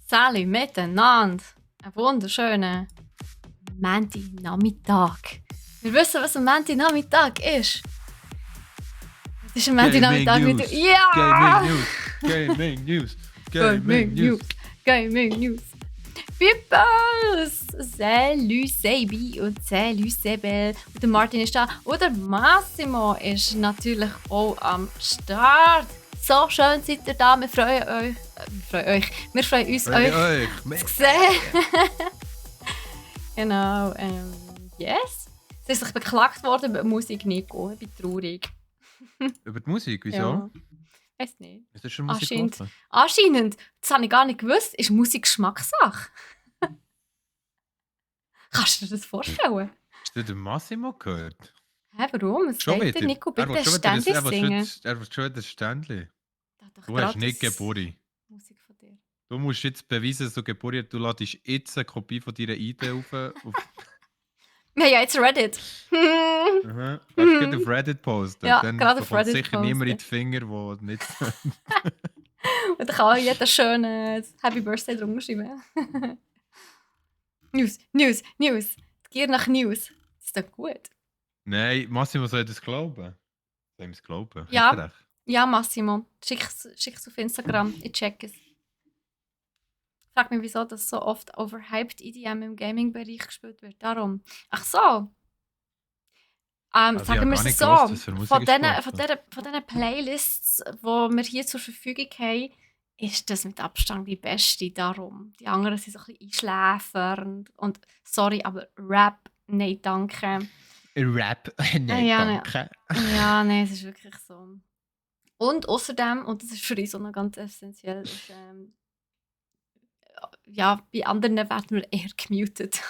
Sally miteinander. Einen wunderschönen Monday-Nachmittag. Wir wissen, was ein Monday-Nachmittag ist. Es ist ein Monday-Nachmittag mit... Ja! Gaming News. Gaming News. Peoples! Salut Sebi und salut Sebel. Und der Martin ist da. Und der Massimo ist natürlich auch am Start. So schön seid ihr da. Wir freuen euch. Wir freuen uns, euch zu sehen. Genau. Yes. Es ist sich beklagt worden über die Musik, Nico. Ich bin traurig. Über die Musik? Wieso? Ja. Weiß nicht. Ist das schon Musik gelaufen? Anscheinend. Das habe ich gar nicht gewusst. Ist Musik Geschmackssache? Kannst du dir das vorstellen? Hast du den Massimo gehört? Hä, warum? Was Schon sagt der wieder? Nico? Bitte ein Ständchen singen. Er will schon das Ständchen. Du Du hast nicht Geburi. Musik von dir. Du musst jetzt beweisen, dass du Geburi hast. Du ladest jetzt eine Kopie von deiner ID auf. Wir haben ja jetzt Reddit. Aha. Darfst du gerade auf Reddit posten? Ja, Dann gerade auf bekommt Reddit sicher niemand in posten. die Finger, der nicht... Und dann kann auch jeder schön Happy Birthday drunter schreiben. News. Die Gier nach News. Das ist doch gut. Nein, Massimo soll das glauben. Soll ihm es glauben? Ja. Hat er recht? Ja, Massimo. Schick's auf Instagram. Ich check es. Frag mich, wieso das so oft overhyped EDM im Gaming-Bereich gespielt wird. Darum. Ach so. Also sagen wir ich habe es gar so. nicht gewusst, was für Musik Von ist diesen Playlists, die wir hier zur Verfügung haben, ist das mit Abstand die beste. Darum. Die anderen sind so ein bisschen einschläfernd. Und sorry, aber Rap, nein, danke. Rap? Nein, Ja, danke. Ja, nein, es ist wirklich so. Und außerdem, und das ist für uns auch noch ganz essentiell, ist, ja, bei anderen werden wir eher gemutet.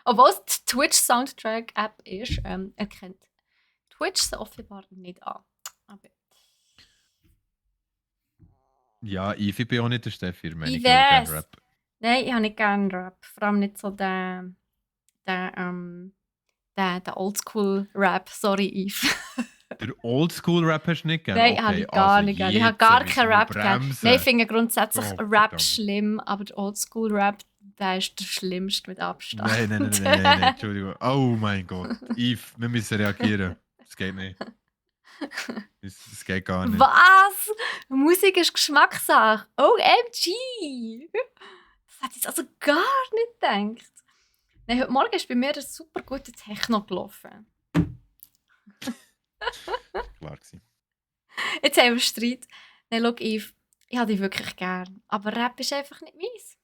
Obwohl es die Twitch-Soundtrack-App ist, erkennt Twitch sie offenbar nicht an. Aber Ja, ich bin auch nicht der Steffi. Ich meine, Ich ich höre gerne weiß. Rap. nein, ich habe nicht gerne Rap. Vor allem nicht so den Oldschool-Rap. Sorry, Yves. Der Oldschool-Rap hast du nicht gerne? Nein, ich habe ich gar nicht gerne. Ich habe gar keinen Rap gerne. Nein, ich finde grundsätzlich Oh, Rap verdammt. schlimm, aber der Oldschool-Rap, der ist der schlimmste mit Abstand. Nein, Entschuldigung. Oh mein Gott. Yves, wir müssen reagieren. Das geht nicht. Das geht gar nicht. Was? Musik ist Geschmackssache. OMG! Das hätte ich also gar nicht gedacht. Nein, heute Morgen ist bei mir ein super guter Techno gelaufen. Klar gewesen. Jetzt haben wir Streit. Nein, schau, Yves, ich habe dich wirklich gern. Aber Rap ist einfach nicht meins.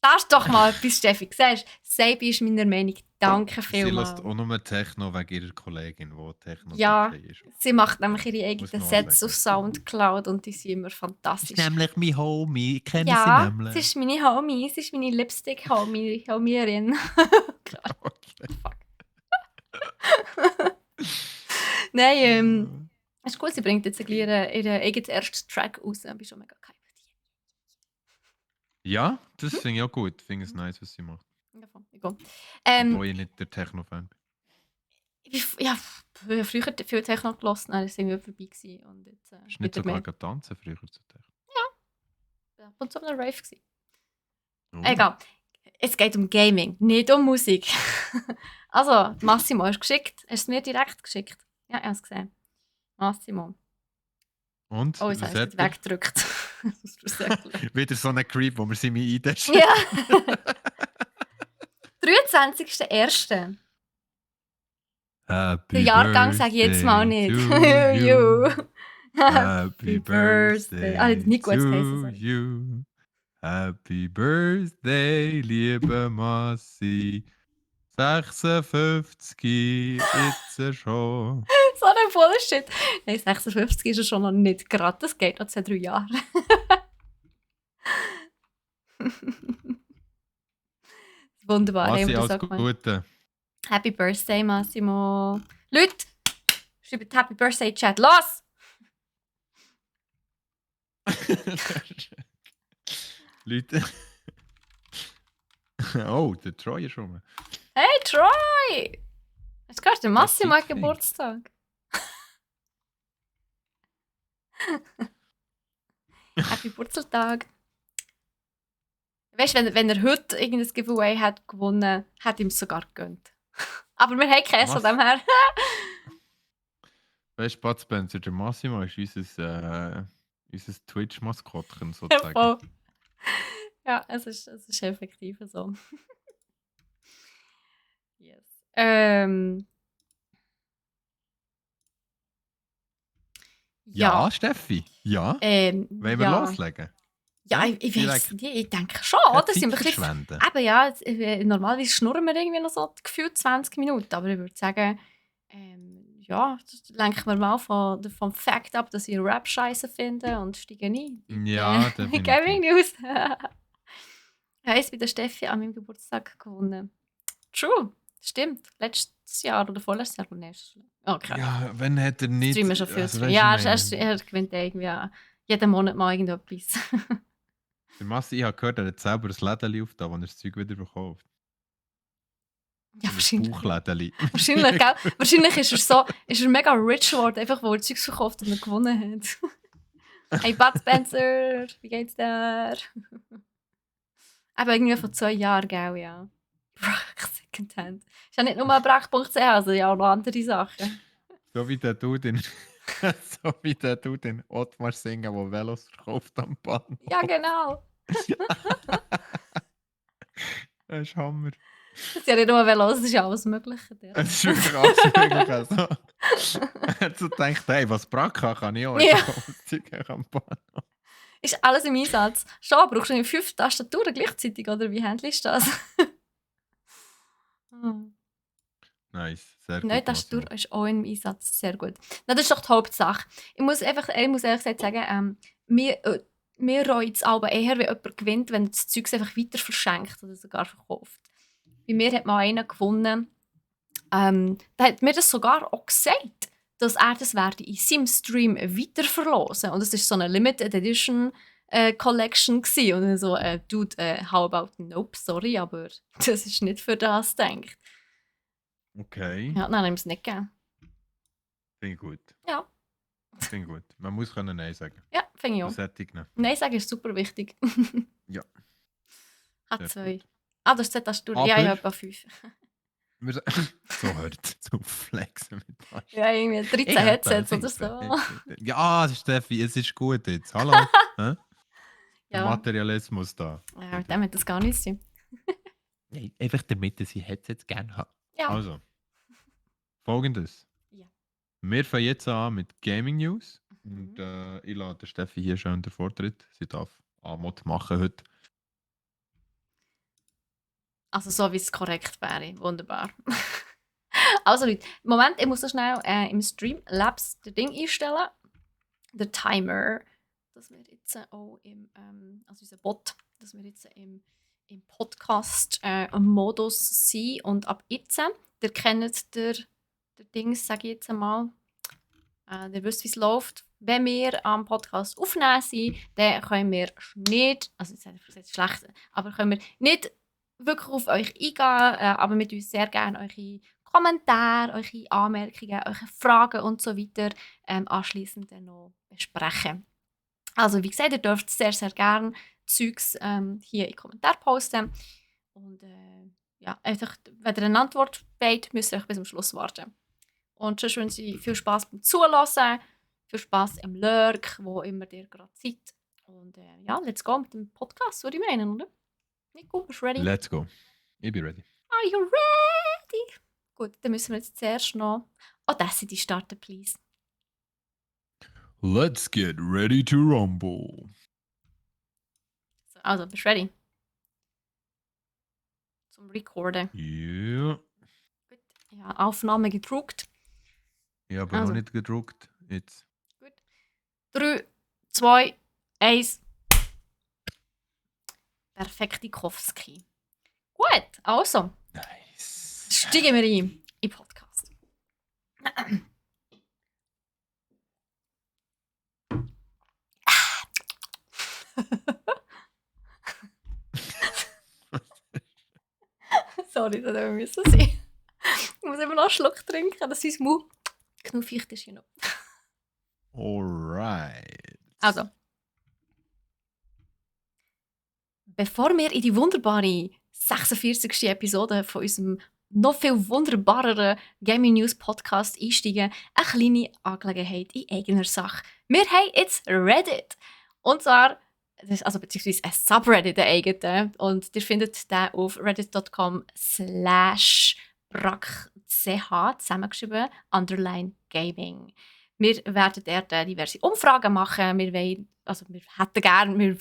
Das ist doch mal etwas, Steffi. Siehst du, Sebi ist meiner Meinung. Danke Sie vielmals. lässt auch nur Techno wegen ihrer Kollegin, die Techno Ja. DJ ist. Sie macht nämlich ihre eigenen man auch Sets sagen. auf Soundcloud und die sind immer fantastisch. nämlich mein Homie. Ich kenne Ja, sie ist meine Homie, sie ist meine Lipstick-Homierin. Okay. Fuck. Nein, es ist cool, sie bringt jetzt ihren eigenen ersten Track raus. Ich bin schon mega gehypt. Ja, das finde ich auch gut. Ich finde es nice, was sie macht. Davon, egal. Obwohl ich nicht der Techno-Fan bin. Ich habe früher viel Techno gelassen, dann war es irgendwie vorbei. Gewesen. Und jetzt, Hast du nicht sogar tanzen früher zu Techno? Ja, und so einem Rave. Gewesen. Oh. Egal. Es geht um Gaming, nicht um Musik. Also, Massimo, hast du geschickt? Hast du es mir direkt geschickt? Ja, ich habe es gesehen. Massimo. Und? Oh, jetzt Was habe ich hat es er? weggedrückt. Das ist versäcklich. Wieder so ein Creep, wo wir sie mir eindeschen. Ja. 23.01. Den Jahrgang sage ich jetzt mal nicht. You. Happy birthday Ah, Nico hat es geheißen, to sorry. you. Happy birthday, liebe Massi. 56 jetzt schon. So ein Bullshit. Nein, 56 ist er schon noch nicht gerade. Das geht noch 2-3 Jahre. Wunderbar. Massi, haben wir das alles auch gemacht. Gute. Happy Birthday, Massimo. Leute, schreibt Happy Birthday Chat. Los! Leute. Oh, der Troy ist rum. Hey, Troy! Hast du gehört, der Massimo hat Thing. Geburtstag. Happy Geburtstag. Weißt du, wenn er heute irgendein Giveaway hat gewonnen, hat ihm sogar gegönnt. Aber wir haben keinen von Was? dem her. Weißt du, Bud Spencer, der Massimo ist unser Twitch-Maskottchen sozusagen. Voll. Ja, es ist effektiv so. Yes. Ja, Steffi. Ja. Wollen wir ja. loslegen? Ja, Ja, ich direkt. weiß nicht, ich denke schon, Keine oder? Sind wir Zeit ein bisschen, verschwenden. eben ja, normalerweise schnurren wir irgendwie noch so gefühlt 20 Minuten, aber ich würde sagen, ja, das lenken wir mal vom Fakt ab, dass ich Rap scheiße finde und steigen ein. Ja, Gaming definitiv. News. Heißt bei der Steffi an meinem Geburtstag gewonnen. True, stimmt. Letztes Jahr oder vorletztes Jahr gewonnen. Okay. Ja, wenn hat er nicht... Streamen schon viel Also, zu viel. weißt du, Ja, ich meine, er gewinnt irgendwie jeden Monat mal irgendetwas. der Massi, ich habe gehört, er hat selber ein Lädeli aufgetan, wo er das Zeug wieder verkauft. Ja, Ein wahrscheinlich. Bauchlädeli. Wahrscheinlich, gell? Wahrscheinlich ist er mega rich geworden, einfach weil er Zeugs verkauft und er gewonnen hat. Hey Bud Spencer, wie geht's dir? Aber irgendwie vor 2 Jahren, gell, ja. Secondhand. Ist ja nicht nur Brach.ch, also ja auch noch andere Sachen. So wie der Dude in... so wie der Dude in Ottmar singen, der Velos verkauft am Bahnhof. Ja, genau. Das ist Hammer. Das ist ja nicht nur Velos, das ist ja alles Mögliche. Dort. Es ist wirklich alles möglich. Also. Er hat so gedacht, hey, was Braca kann ich auch. Ich Ja. verkaufe das Zeug am Bahnhof. Ist alles im Einsatz. Schon, brauchst du 5 Tastaturen gleichzeitig, oder wie handelst du das? Nice, sehr Nein, gut. das ist auch im Einsatz sehr gut. Na, das ist doch die Hauptsache. Ich muss ehrlich gesagt sagen, mir reut es aber eher, wenn jemand gewinnt, wenn er das Zeug einfach weiter verschenkt oder sogar verkauft. Bei mir hat mal einer gewonnen, der hat mir das sogar auch gesagt, dass er das werde in seinem Stream weiter verlosen. Und es war so eine Limited Edition Collection gewesen. Und dann so, Dude, how about nope, sorry, aber das ist nicht für das gedacht. Okay. Ja, dann haben wir es nicht gegeben. Finde ich gut. Ja. Finde ich gut. Man muss können Nein sagen. Ja, finde ich auch. Das hätte ich nicht. Nein sagen ist super wichtig. Ja. Hat Sehr 2. gut. Ah, das ist das Tour. Aber- Ja, ich habe etwa 5. So hört es auf flexen mit das. Ja, irgendwie 13 Ich habe Headsets ein oder so. Headset. Ja, Steffi, es ist gut jetzt. Hallo. Hä? Der Ja. Materialismus da. Ja, mit dem hat das gar nichts zu tun. Nein, einfach damit sie Headsets gerne haben. Ja. Also, folgendes. Ja. Wir fangen jetzt an mit Gaming News. Mhm. Und ich lade der Steffi hier schon den Vortritt. Sie darf Anmod machen heute. Also so, wie es korrekt wäre. Wunderbar. Also Leute, Moment, ich muss so schnell im Streamlabs das Ding einstellen. Der Timer. Dass wir jetzt auch also unser Bot, dass wir jetzt im Podcast-Modus sind. Und ab jetzt, ihr kennt der Dings, sage ich jetzt einmal. Ihr wisst, wie es läuft. Wenn wir am Podcast aufnehmen sind, dann können wir nicht, also jetzt hätte ich gesagt, schlecht, aber können wir nicht wirklich auf euch eingehen, aber mit uns sehr gerne eure Kommentare, eure Anmerkungen, eure Fragen und so weiter anschliessend dann noch besprechen. Also wie gesagt, ihr dürft sehr, sehr gerne Zeugs hier in die Kommentare posten. Und ja, einfach, wenn ihr eine Antwort wollt, müsst ihr euch bis zum Schluss warten. Und sonst wünsche ich viel Spass beim Zuhören, viel Spass im Lurk, wo immer ihr gerade seid. Und ja, let's go mit dem Podcast, würde ich meinen, oder? Nico, bist du ready? Let's go. Ich bin ready. Are you ready? Gut, dann müssen wir jetzt zuerst noch Audacity starten, please. Let's get ready to rumble. So, also, bist du ready? Zum Recorden. Ja. Gut. Ja, Aufnahme gedruckt. Ich habe Also. noch nicht gedruckt. Jetzt. Gut. 3, 2, 1. Perfektikowski. Gut, also, Nice. steigen wir ein in den Podcast. Sorry, das müssen wir sein. Ich muss immer noch einen Schluck trinken, dass mein Mund knuffig ist. You know. Alright. Also, bevor wir in die wunderbare 46. Episode von unserem noch viel wunderbareren Gaming News Podcast einsteigen, eine kleine Angelegenheit in eigener Sache. Wir haben jetzt Reddit. Und zwar, beziehungsweise ein Subreddit, der eigene. Und ihr findet den auf reddit.com/brackch, zusammengeschrieben, _gaming. Wir werden dort diverse Umfragen machen. Wir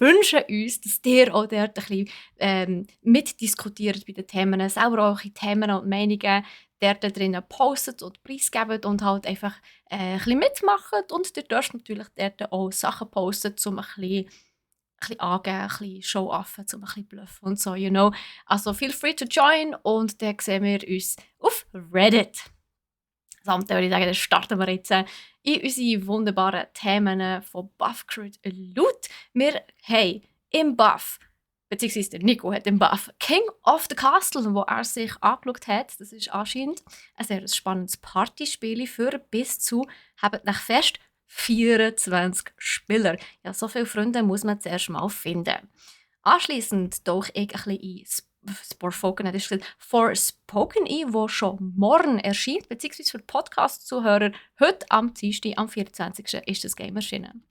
wünschen uns, dass ihr auch dort ein bisschen mitdiskutiert bei den Themen, selber auch eure Themen und Meinungen dort drinnen postet und preisgebt und halt einfach ein bisschen mitmacht. Und ihr dürft natürlich dort auch Sachen posten, um ein bisschen angeben, ein bisschen show-offen, um ein bisschen bluffen und so, you know. Also feel free to join und dann sehen wir uns auf Reddit. Samt würde ich sagen, dann starten wir jetzt in unsere wunderbaren Themen von Buff Crit Loot. Wir haben im Buff, beziehungsweise der Nico hat im Buff King of the Castle, wo er sich angeschaut hat. Das ist anscheinend ein sehr spannendes Partyspiel für bis zu, habt nach fest, 24 Spieler. Ja, so viele Freunde muss man zuerst mal finden. Anschliessend tauche ich ein bisschen in Forspoken ein, wo schon morgen erscheint, beziehungsweise für Podcast-Zuhörer heute am Dienstag, am 24. ist das Game erschienen.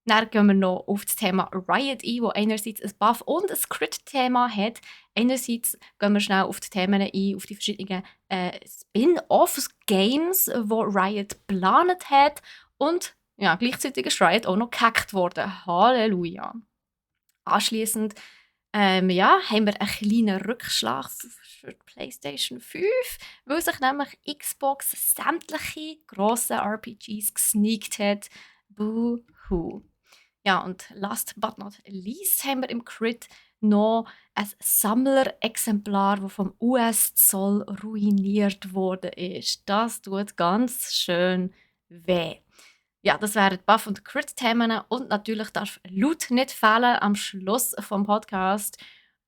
Dann gehen wir noch auf das Thema Riot ein, wo einerseits ein Buff- und ein Crit-Thema hat. Einerseits gehen wir schnell auf die Themen ein, auf die verschiedenen Spin-off-Games, die Riot geplant hat. Und ja, gleichzeitig ist Riot auch noch gehackt worden. Halleluja. Anschliessend haben wir einen kleinen Rückschlag für die PlayStation 5, weil sich nämlich Xbox sämtliche grossen RPGs gesneakt hat. Boo-hoo. Ja, und last but not least haben wir im Crit noch ein Sammlerexemplar, das vom US-Zoll ruiniert wurde. Das tut ganz schön weh. Ja, das wären die Buff- und Crit-Themen. Und natürlich darf Loot nicht fehlen am Schluss des Podcasts.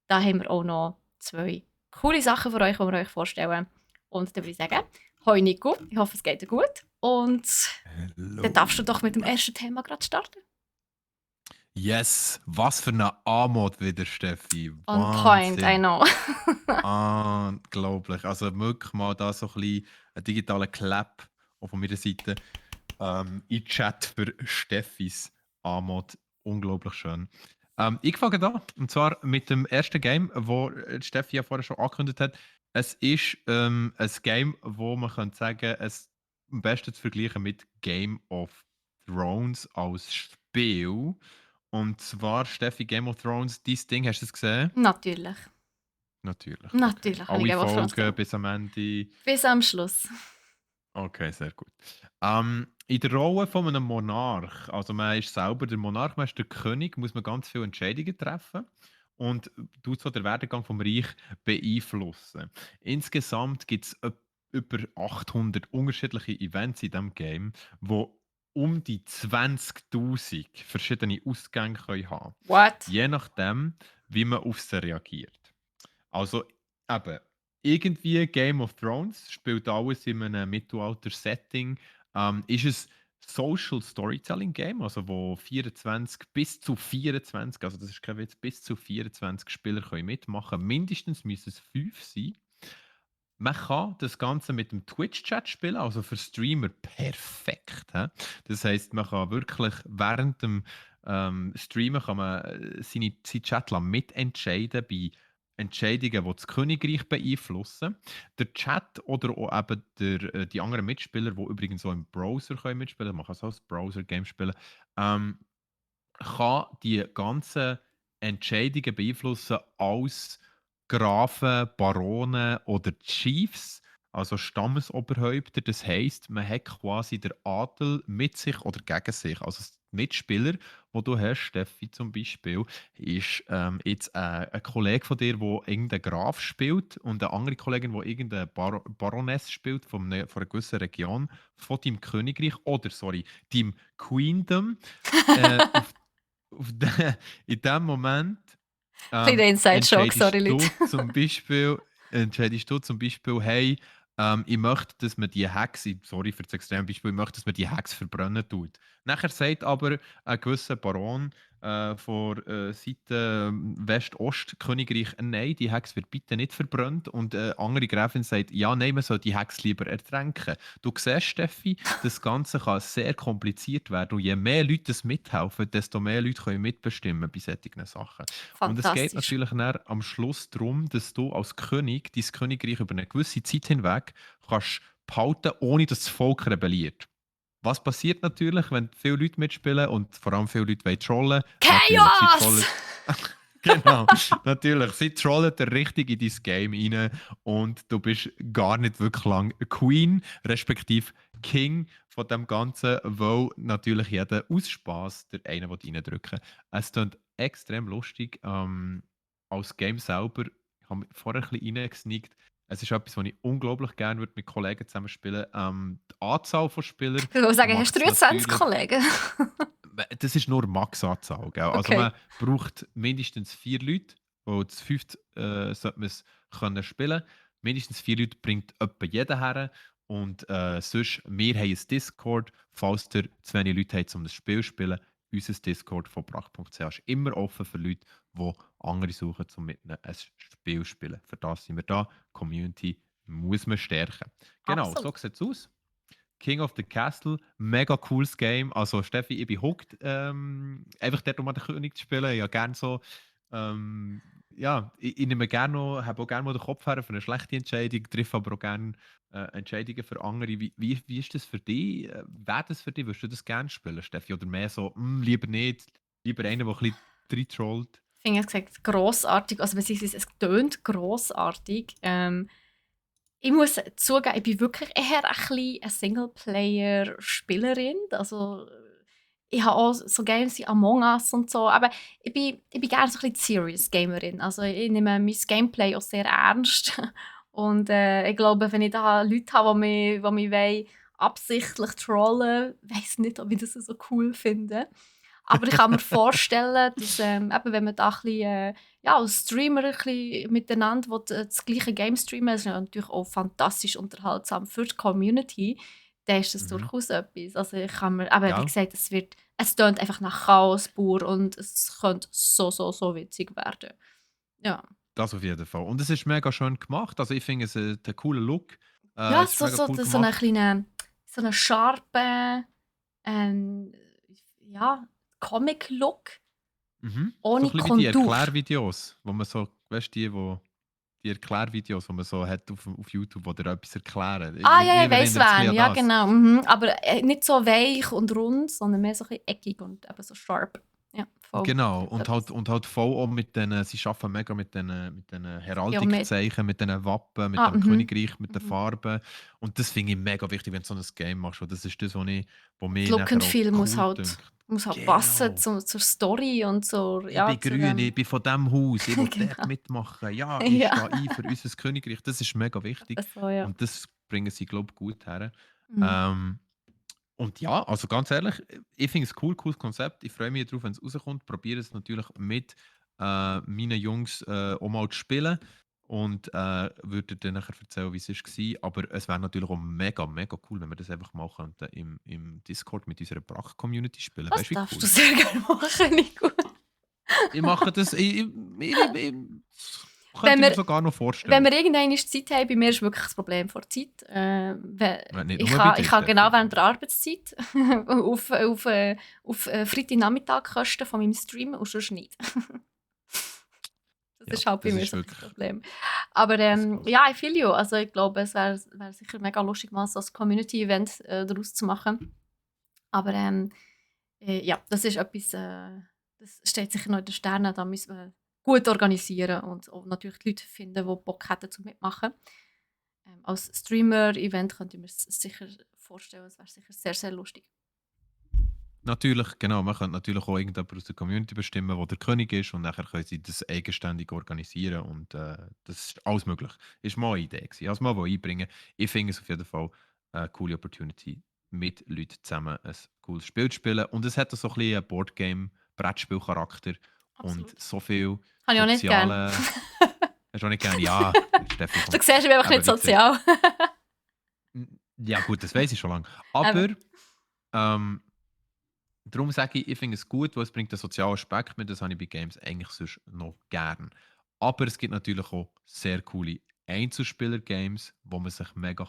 Da haben wir auch noch 2 coole Sachen für euch, die wir euch vorstellen. Und dann würde ich sagen, hoi Nico, ich hoffe es geht dir gut. Und dann darfst du doch mit dem ersten Thema gerade starten. Yes, was für eine Anmod wieder, Steffi. On point, I know. Unglaublich. Also wirklich mal da so ein bisschen einen digitalen Clap auch von meiner Seite in Chat für Steffis Anmod. Unglaublich schön. Ich fange an, und zwar mit dem ersten Game, wo Steffi ja vorher schon angekündigt hat. Es ist ein Game, wo man könnte sagen, es am besten zu vergleichen mit Game of Thrones als Spiel. Und zwar, Steffi, Game of Thrones, dieses Ding, hast du es gesehen? Natürlich. Natürlich. Natürlich habe ich Alle Game of Thrones Folgen gesehen. bis am Ende. Bis am Schluss. Okay, sehr gut. In der Rolle von einem Monarch, also man ist selber der Monarch, man ist der König, muss man ganz viele Entscheidungen treffen und tut so den Werdegang vom Reich beeinflussen. Insgesamt gibt es über 800 unterschiedliche Events in diesem Game, wo um die 20.000 verschiedene Ausgänge können haben. What? Je nachdem, wie man auf sie reagiert. Also eben, irgendwie Game of Thrones spielt alles in einem Mittelalter-Setting. Ist es Social Storytelling Game, also wo 24 bis zu 24, also das ist kein Witz, bis zu 24 Spieler können mitmachen. Mindestens müssen es 5 sein. Man kann das Ganze mit dem Twitch-Chat spielen, also für Streamer perfekt. He? Das heisst, man kann wirklich während dem Streamen kann man seinen Chat mitentscheiden bei Entscheidungen, die das Königreich beeinflussen. Der Chat oder auch eben die anderen Mitspieler, die übrigens auch im Browser können mitspielen können, man kann so als Browser-Game spielen, kann die ganzen Entscheidungen beeinflussen als Grafen, Baronen oder Chiefs, also Stammesoberhäupter. Das heisst, man hat quasi den Adel mit sich oder gegen sich. Also die Mitspieler, wo du hast, Steffi zum Beispiel, ist jetzt ein Kollege von dir, der irgendeinen Graf spielt und eine andere Kollegin, die irgendeine Baroness spielt von einer gewissen Region von deinem Königreich oder, sorry, deinem Queendom. In dem Moment Kleiner Inside-Joke, sorry Leute. entscheidest du zum Beispiel, hey, ich möchte, dass man die Hex, sorry für das Extrembeispiel, ich möchte, dass man die Hex verbrennen tut. Nachher sagt aber ein gewisser Baron, von Seite West-Ost-Königreich, nein, die Hex wird bitte nicht verbrannt. Und andere Gräfin sagt, ja, nein, man soll die Hex lieber ertränken. Du siehst, Steffi, das Ganze kann sehr kompliziert werden. Und je mehr Leute das mithelfen, desto mehr Leute können mitbestimmen bei solchen Sachen. Und es geht Fantastisch. natürlich dann am Schluss darum, dass du als König dein Königreich über eine gewisse Zeit hinweg kannst behalten, ohne dass das Volk rebelliert. Was passiert natürlich, wenn viele Leute mitspielen und vor allem viele Leute wollen trollen? Natürlich, sie Chaos! trollen. Genau, natürlich. Sie trollen da richtig in dein Game rein und du bist gar nicht wirklich lang Queen, respektive King von dem Ganzen, weil natürlich jeder aus Spass der einen reindrücken will. Es klingt extrem lustig. Als Game selber, ich habe mich vorher ein bisschen reingesneakt. Es ist etwas, was ich unglaublich gerne würde mit Kollegen zusammen spielen. Die Anzahl von Spielern Ich würde sagen, hast macht du es 23 natürlich. Kollegen? Das ist nur Maxanzahl. Gell? Also Okay. man braucht mindestens 4 Leute. Und zu 5 sollte man es können spielen. Mindestens 4 Leute bringt etwa jeder her. Und sonst, wir haben ein Discord, falls ihr zu wenig Leute habt, um das Spiel zu spielen. Unser Discord von brach.ch ist immer offen für Leute, die andere suchen, um mit ihnen ein Spiel zu spielen. Für das sind wir da. Community muss man stärken. Genau, so Absolut. sieht es aus. King of the Castle, mega cooles Game. Also Steffi, ich bin hooked, einfach dort, um den König zu spielen. Ja, gerne so. Ja, ich nehme gerne noch, habe auch gerne mal den Kopf her für eine schlechte Entscheidung, treffe aber auch gerne Entscheidungen für andere. Wie ist das für dich? Wäre das für dich? Würdest du das gerne spielen, Steffi? Oder mehr so, lieber nicht, lieber einer, der ein bisschen reintrollt? Ich finde, gesagt, grossartig. Also, beziehungsweise es tönt grossartig. Ich muss zugeben, ich bin wirklich eher ein bisschen eine Singleplayer-Spielerin. Also, ich habe auch so Games wie Among Us und so, aber ich bin gerne so ein bisschen die Serious-Gamerin. Also, ich nehme mein Gameplay auch sehr ernst. Und ich glaube, wenn ich da Leute habe, die mich absichtlich trollen wollen, weiss nicht, ob ich das so cool finde. Aber ich kann mir vorstellen, dass eben, wenn man da ein bisschen, ja, als Streamer ein bisschen miteinander will, das gleiche Game streamen, das ist ja natürlich auch fantastisch unterhaltsam für die Community, dann ist das Mhm. durchaus etwas. Also ich kann mir, aber wie Ja, gesagt, es tönt einfach nach Chaos pur und es könnte so, so, so witzig werden. Ja, das auf jeden Fall. Und es ist mega schön gemacht. Also ich finde, es hat einen coolen Look. ja, Es ist mega cool so einen gemacht. kleinen, so einen scharfen, ähm, ja, Comic-Look Mhm. So ohne ein bisschen wie die Kontur. Erklärvideos, wo man so, weißt du, die Erklärvideos, die man so hat auf YouTube, wo dir etwas erklären. Ah, ja, ja, Mir ich weiss erinnert es ein bisschen wen. an Ja, das. genau. Mhm. Aber nicht so weich und rund, sondern mehr so ein bisschen eckig und eben so sharp. Ja, voll. Genau, Das hat etwas. und halt voll auch mit den, sie arbeiten mega mit den Geomet Heraldikzeichen, mit den Wappen, mit ah, dem mhm. Königreich, mit den Mhm. Farben. Und das finde ich mega wichtig, wenn du so ein Game machst. Und das ist das, was Das mich Look nachher and auch Feel cool dünkt. muss halt passen Genau. zur Story und Ich bin zu grün, ich dem. bin von diesem Haus, ich will dort Genau. mitmachen. Ja, ich Ja. stehe ein für unser Königreich. Das ist mega wichtig. So, ja. Und das bringen sie, glaube ich, gut her. Mhm. Ähm, und ja, also ganz ehrlich, ich finde es cool, cooles Konzept. Ich freue mich darauf, wenn es rauskommt. Probiere es natürlich mit meinen Jungs auch mal zu spielen und würde dir dann nachher erzählen, wie es war. Aber es wäre natürlich auch mega, mega cool, wenn wir das einfach mal könnten im Discord mit unserer Brach-Community spielen. Das Weißt du, wie darfst du cool? sehr gerne machen, Nico. Ich mache das, ich Wenn könnte ich mir wir, sogar noch wenn vorstellen. wir irgendwann Zeit haben, bei mir ist wirklich das Problem vor der Zeit. Nicht nur bei Ich dir, kann genau Steffi. während der Arbeitszeit auf Freitagnachmittag kosten von meinem Stream und sonst nicht. Das Ja, ist halt bei das mir ist so ein bisschen wirklich das Problem. Aber das Grosse. ja, I feel you. Also ich glaube, es wär sicher mega lustig, mal so ein Community-Event daraus zu machen. Aber ja, das ist etwas, das steht sicher noch in den Sternen. Da müssen wir gut organisieren und auch natürlich die Leute finden, die Bock hätten zu mitmachen. Als Streamer-Event könnte ich mir sicher vorstellen, es wäre sicher sehr, sehr lustig. Natürlich, genau. Man könnte natürlich auch irgendjemand aus der Community bestimmen, der der König ist, und nachher können sie das eigenständig organisieren. Und das ist alles möglich. Ist mal eine Idee gewesen. Also mal einbringen. Ich finde es auf jeden Fall eine coole Opportunity, mit Leuten zusammen ein cooles Spiel zu spielen. Und es hat auch so ein bisschen einen Boardgame-Brettspiel-Charakter und Absolut. so viel Habe ich auch nicht gern. soziale. Hast du auch nicht gerne? Ja, Steffi Du kommt. siehst, ich bin einfach nicht Eben, wie gesagt. sozial. Ja, gut, das weiß ich schon lange. Aber Eben. ähm, Darum sage ich finde es gut, weil es bringt einen sozialen Aspekt mit, das habe ich bei Games eigentlich sonst noch gern. Aber es gibt natürlich auch sehr coole Einzelspieler-Games, wo man sich mega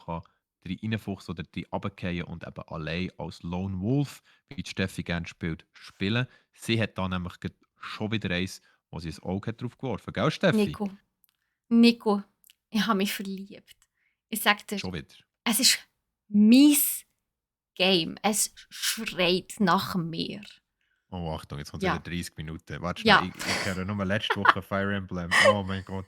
reinfuchsen oder die runterfallen und eben allein als Lone Wolf, wie die Steffi gerne spielt, spielen. Sie hat da nämlich schon wieder eins, wo sie ein Auge hat drauf geworfen. Gell, Steffi? Nico, Nico, ich habe mich verliebt. Ich sage dir, Schon wieder. es ist mein Game. Es schreit nach mir. Oh, Achtung, jetzt kommt wieder Ja, 30 Minuten. Warte schnell, ja. ich höre nur letzte Woche Fire Emblem. Oh mein Gott.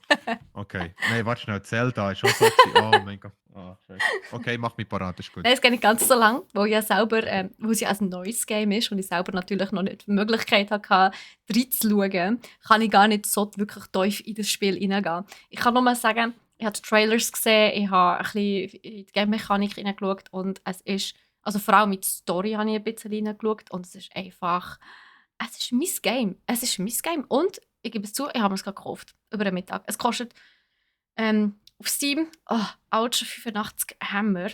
Okay. Nein, warte schnell, Zelda ist auch so gewesen. Oh mein Gott. Oh, scheiße. Okay, mach mich parat, ist gut. Nein, es geht nicht ganz so lang, weil ja selber, weil es ja ein neues Game ist und ich selber natürlich noch nicht die Möglichkeit hatte, reinzuschauen, kann ich gar nicht so wirklich tief in das Spiel hineingehen. Ich kann nur mal sagen, ich habe die Trailers gesehen, ich habe ein bisschen in die Game-Mechanik hineingeschaut und es ist, also vor allem mit der Story habe ich ein bisschen hineingeschaut und es ist einfach, es ist mein Game. Es ist mein Game und ich gebe es zu, ich habe es gerade gekauft, über den Mittag. Es kostet auf Steam, oh, ouch, 85 Hammer.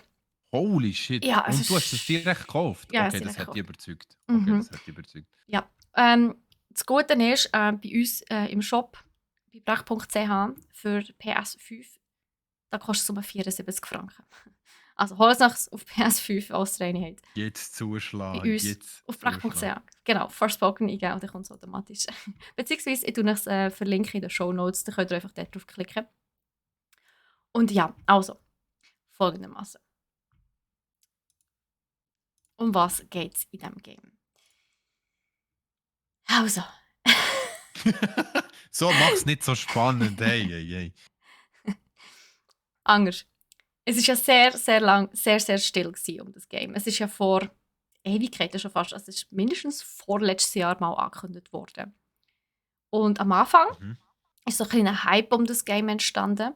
Holy shit. Ja, es Und du hast es ist. direkt gekauft? Ja, es Okay, ist das direkt hat dich gekauft. überzeugt. Okay, Mhm. das hat dich überzeugt. Ja. Das Gute ist, bei uns im Shop, bei brach.ch, für PS5, da kostet es um 74 Franken. Also hol es noch auf PS5 als Reinheit. Jetzt Bei zuschlagen, uns jetzt auf zuschlagen. brach.ch. Genau, Forspoken eingeben und dann kommt es automatisch. Beziehungsweise ich tue es verlinken in den Shownotes, dann könnt ihr einfach dort drauf klicken. Und ja, also, folgendermaßen. Um was geht es in diesem Game? Also. So, mach's nicht so spannend. Hey, hey, hey. Anders. Es ist ja sehr, sehr lang, sehr, sehr still um das Game. Es ist ja vor Ewigkeiten schon fast, also es ist mindestens vorletztes Jahr mal angekündigt worden. Und am Anfang Mhm. ist so ein kleiner Hype um das Game entstanden.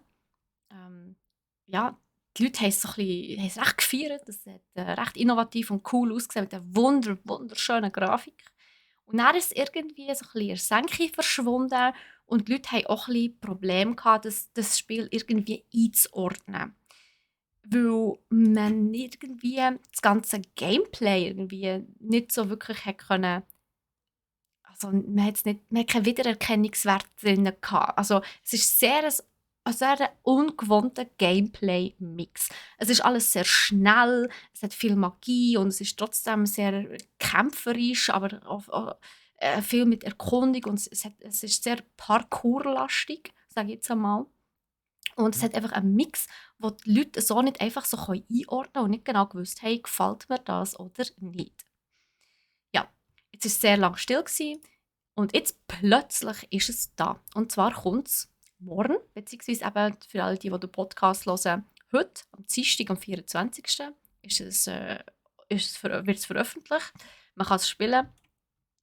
Ja, die Leute haben es, so ein bisschen, haben es recht gefeiert. Es hat recht innovativ und cool ausgesehen mit einer wunderschönen Grafik. Und dann ist es irgendwie so ein bisschen in der Senke verschwunden und die Leute hatten auch ein bisschen Probleme gehabt, das Spiel irgendwie einzuordnen. Weil man irgendwie das ganze Gameplay irgendwie nicht so wirklich hat können. Also man hat keinen Wiedererkennungswert drin gehabt. Also es ist ein sehr ungewohnter Gameplay-Mix. Es ist alles sehr schnell, es hat viel Magie und es ist trotzdem sehr kämpferisch, aber auch, viel mit Erkundung und es ist sehr parkourlastig, sage ich jetzt einmal. Und es Mhm. hat einfach einen Mix, wo die Leute so nicht einfach so einordnen können und nicht genau gewusst haben, gefällt mir das oder nicht. Ja, jetzt war es sehr lange still gewesen, und jetzt plötzlich ist es da. Und zwar kommt es morgen, beziehungsweise eben für alle, die den Podcast hören, heute, am Dienstag, am 24. Wird es veröffentlicht. Man kann es spielen.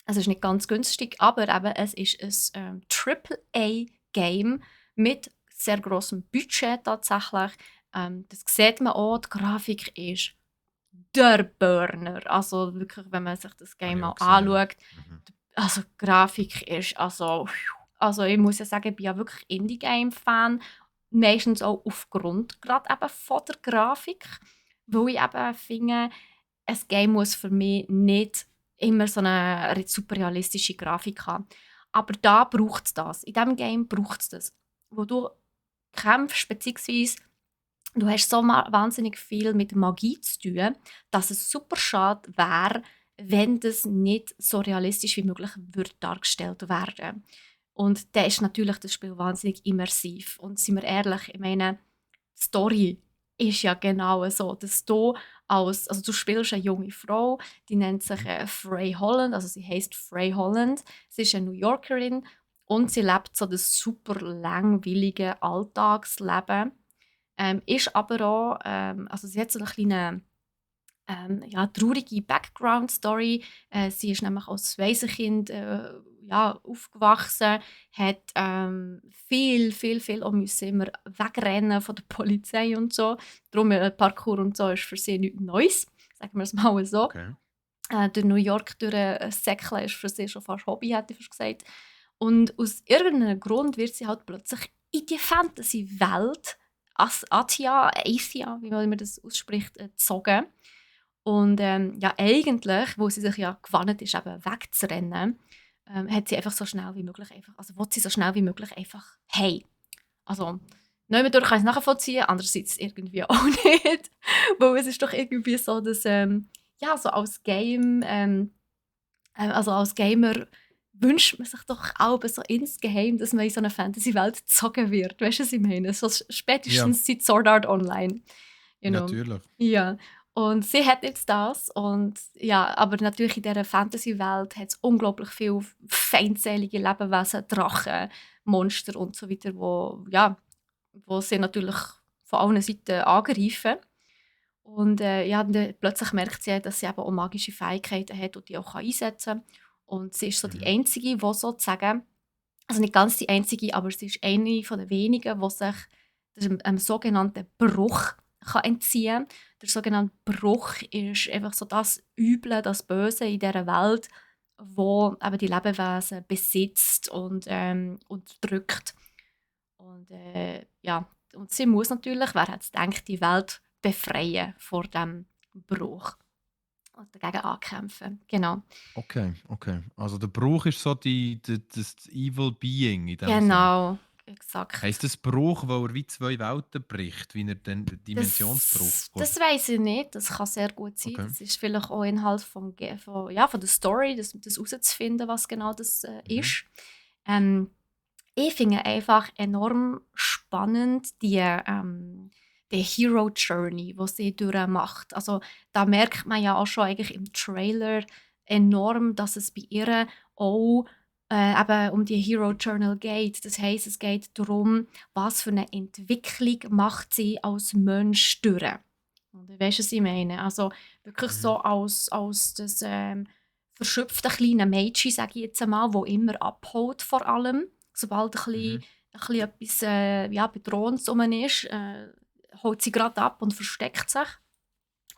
Es ist nicht ganz günstig, aber eben, es ist ein AAA-Game mit sehr grossem Budget tatsächlich. Das sieht man auch, die Grafik ist der Burner. Also wirklich, wenn man sich das Habe Game ich mal auch gesehen, ja. anschaut, Mhm. also die Grafik ist also ich muss ja sagen, ich bin ja wirklich Indie-Game-Fan. Meistens auch aufgrund gerade eben von der Grafik. Weil ich eben finde, ein Game muss für mich nicht immer so eine super realistische Grafik haben. Aber da braucht es das. In diesem Game braucht es das. Wo du kämpfst, beziehungsweise du hast so wahnsinnig viel mit Magie zu tun, dass es super schade wäre, wenn das nicht so realistisch wie möglich würde dargestellt werden. Und da ist natürlich das Spiel wahnsinnig immersiv. Und sind wir ehrlich, ich meine, die Story ist ja genau so, dass du also du spielst eine junge Frau, die nennt sich Mhm. Frey Holland, also sie heißt Frey Holland. Sie ist eine New Yorkerin und sie lebt so das super langweilige Alltagsleben. Ist aber auch, also sie hat so eine kleine ja, traurige Background-Story. Sie ist nämlich als Waisenkind ja, aufgewachsen, hat viel auch müssen immer wegrennen von der Polizei und so. Darum Parkour und so ist für sie nichts Neues, sagen wir es mal so. Okay. Durch New York durchsäckeln ist für sie schon fast Hobby, hätte ich fast gesagt. Und aus irgendeinem Grund wird sie halt plötzlich in die Fantasy-Welt Asia, wie man das ausspricht, gezogen. Und ja, eigentlich, wo sie sich ja gewandt ist, eben wegzurennen, hat sie einfach so schnell wie möglich will sie so schnell wie möglich einfach hey. Also, nicht durch kann ich es nachvollziehen, andererseits irgendwie auch nicht. Weil es ist doch irgendwie so, dass ja, so als also als Gamer wünscht man sich doch auch so insgeheim, dass man in so eine Fantasy-Welt gezogen wird. Weißt du, was ich meine? So Ja, spätestens seit Sword Art Online. You know. natürlich. Ja. Und sie hat jetzt das. Und ja, aber natürlich in dieser Fantasy-Welt hat es unglaublich viele feindselige Lebewesen, Drachen, Monster und so weiter, wo sie natürlich von allen Seiten angreifen. Und ja, dann plötzlich merkt sie, dass sie eben auch magische Fähigkeiten hat und die auch einsetzen kann. Und sie ist so die Mhm. Einzige, die sozusagen, also nicht ganz die Einzige, aber sie ist eine von den wenigen, die sich dem sogenannten Bruch kann entziehen kann. Der sogenannte Bruch ist einfach so das Üble, das Böse in dieser Welt, wo eben die Lebewesen besitzt und unterdrückt. Und ja, und sie muss natürlich, wer hat es gedacht, die Welt befreien vor dem Bruch und dagegen ankämpfen. Genau. Okay, okay. Also der Bruch ist so das Evil Being in dem Sinn. Genau, Heißt exakt. das Bruch, weil er wie zwei Welten bricht, wie er den Dimensionsbruch Das weiß ich nicht, das kann sehr gut sein. Okay. Das ist vielleicht auch Inhalt ja, von der Story, das herauszufinden, was genau das Mhm. ist. Ähm, Ich finde einfach enorm spannend die Hero Journey, die sie durchmacht. Also da merkt man ja auch schon eigentlich im Trailer enorm, dass es bei ihr auch eben um die Hero Journal geht. Das heisst, es geht darum, was für eine Entwicklung macht sie als Mensch durch. Und weißt du, was ich meine? Also wirklich Mhm. so als das verschöpfte kleine Mädchen, sage ich jetzt einmal, wo immer abhaut vor allem. Sobald Mhm. ein bisschen etwas ja, Bedrohendes rum ist, holt sie gerade ab und versteckt sich.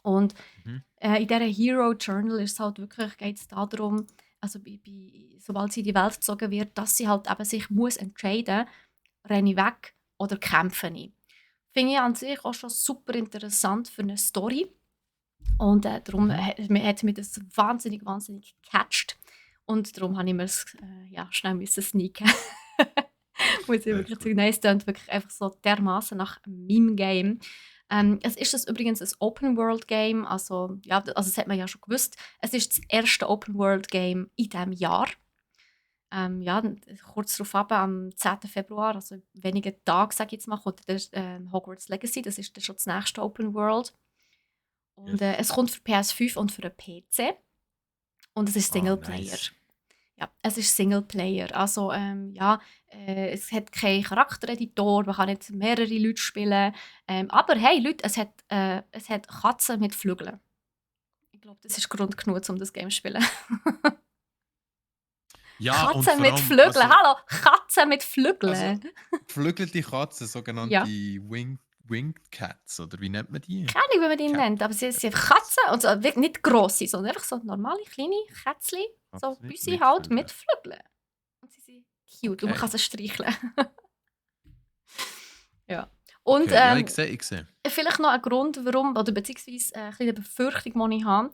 Und Mhm. in dieser Hero Journal ist es halt wirklich, geht es darum, also sobald sie in die Welt gezogen wird, dass sie halt eben sich muss entscheiden, renne ich weg oder kämpfe ich. Finde ich an sich auch schon super interessant für eine Story. Und darum Mhm. hat mich das wahnsinnig, wahnsinnig gecatcht. Und darum habe ich mir es ja, schnell müssen sneaken. Muss ich Sehr wirklich gut. sagen. Nein, es klingt wirklich einfach so dermaßen nach meinem Game. Es ist das übrigens ein Open-World-Game. Also, ja, also das hat man ja schon gewusst. Es ist das erste Open-World-Game in diesem Jahr. Ja, kurz darauf ab, am 10. Februar, also in wenigen Tagen, sage ich jetzt mal, kommt das Hogwarts Legacy. Das ist dann schon das nächste Open World. Und Yes. es kommt für PS5 und für den PC. Und es ist Ah, Singleplayer. nice. Ja, es ist Singleplayer. Also, ja, es hat keinen Charaktereditor, man kann nicht mehrere Leute spielen. Aber hey, Leute, es hat Katzen mit Flügeln. Ich glaube, das ist Grund genug, um das Game zu spielen. Ja, und Katzen vor mit allem, Flügeln, also, hallo, Katzen mit also Flügeln. geflügelte Katzen, sogenannte Ja, Winged Cats, oder wie nennt man die? keine Ahnung, wie man die Cat, nennt, aber sie sind einfach Cats. Katzen, und so, nicht grosse, sondern einfach so normale, kleine Kätzchen, so Katzen Büsi mit halt, mit Flügeln. Flügeln. Und sie sind cute und man Okay. kann sie streicheln. Ja. Und Okay, ja, ich sehe, ich sehe. vielleicht noch ein Grund, warum, oder beziehungsweise eine kleine Befürchtung, die ich habe.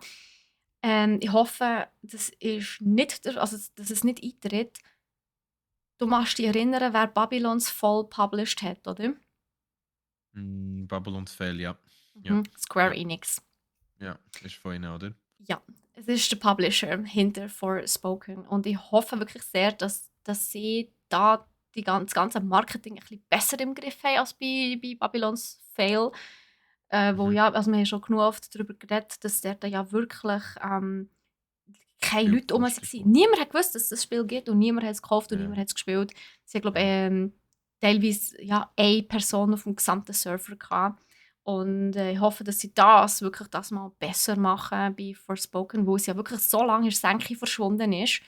Ich hoffe, also, dass es nicht eintritt. Du machst dich erinnern, wer Babylons Fall published hat, oder? Babylon's Fall, ja. Ja, Mhm. Square ja, Enix. ja. Ist von ihnen, oder? Ja, es ist der Publisher hinter Forspoken. Und ich hoffe wirklich sehr, dass sie da das ganze Marketing ein bisschen besser im Griff haben als bei Babylons Fail. Wo Mhm. ja, also wir haben schon genug oft darüber geredet, dass dort ja wirklich keine Viel Leute rum gepusht waren. wurde. Niemand hat gewusst, dass es das Spiel gibt und niemand hat es gekauft und Ja. niemand hat es gespielt. Sie haben, glaube Ja. teilweise ja, eine Person auf dem gesamten Server gehabt. Und ich hoffe, dass sie das mal besser machen bei Forspoken, wo es ja wirklich so lange in der Senke verschwunden ist,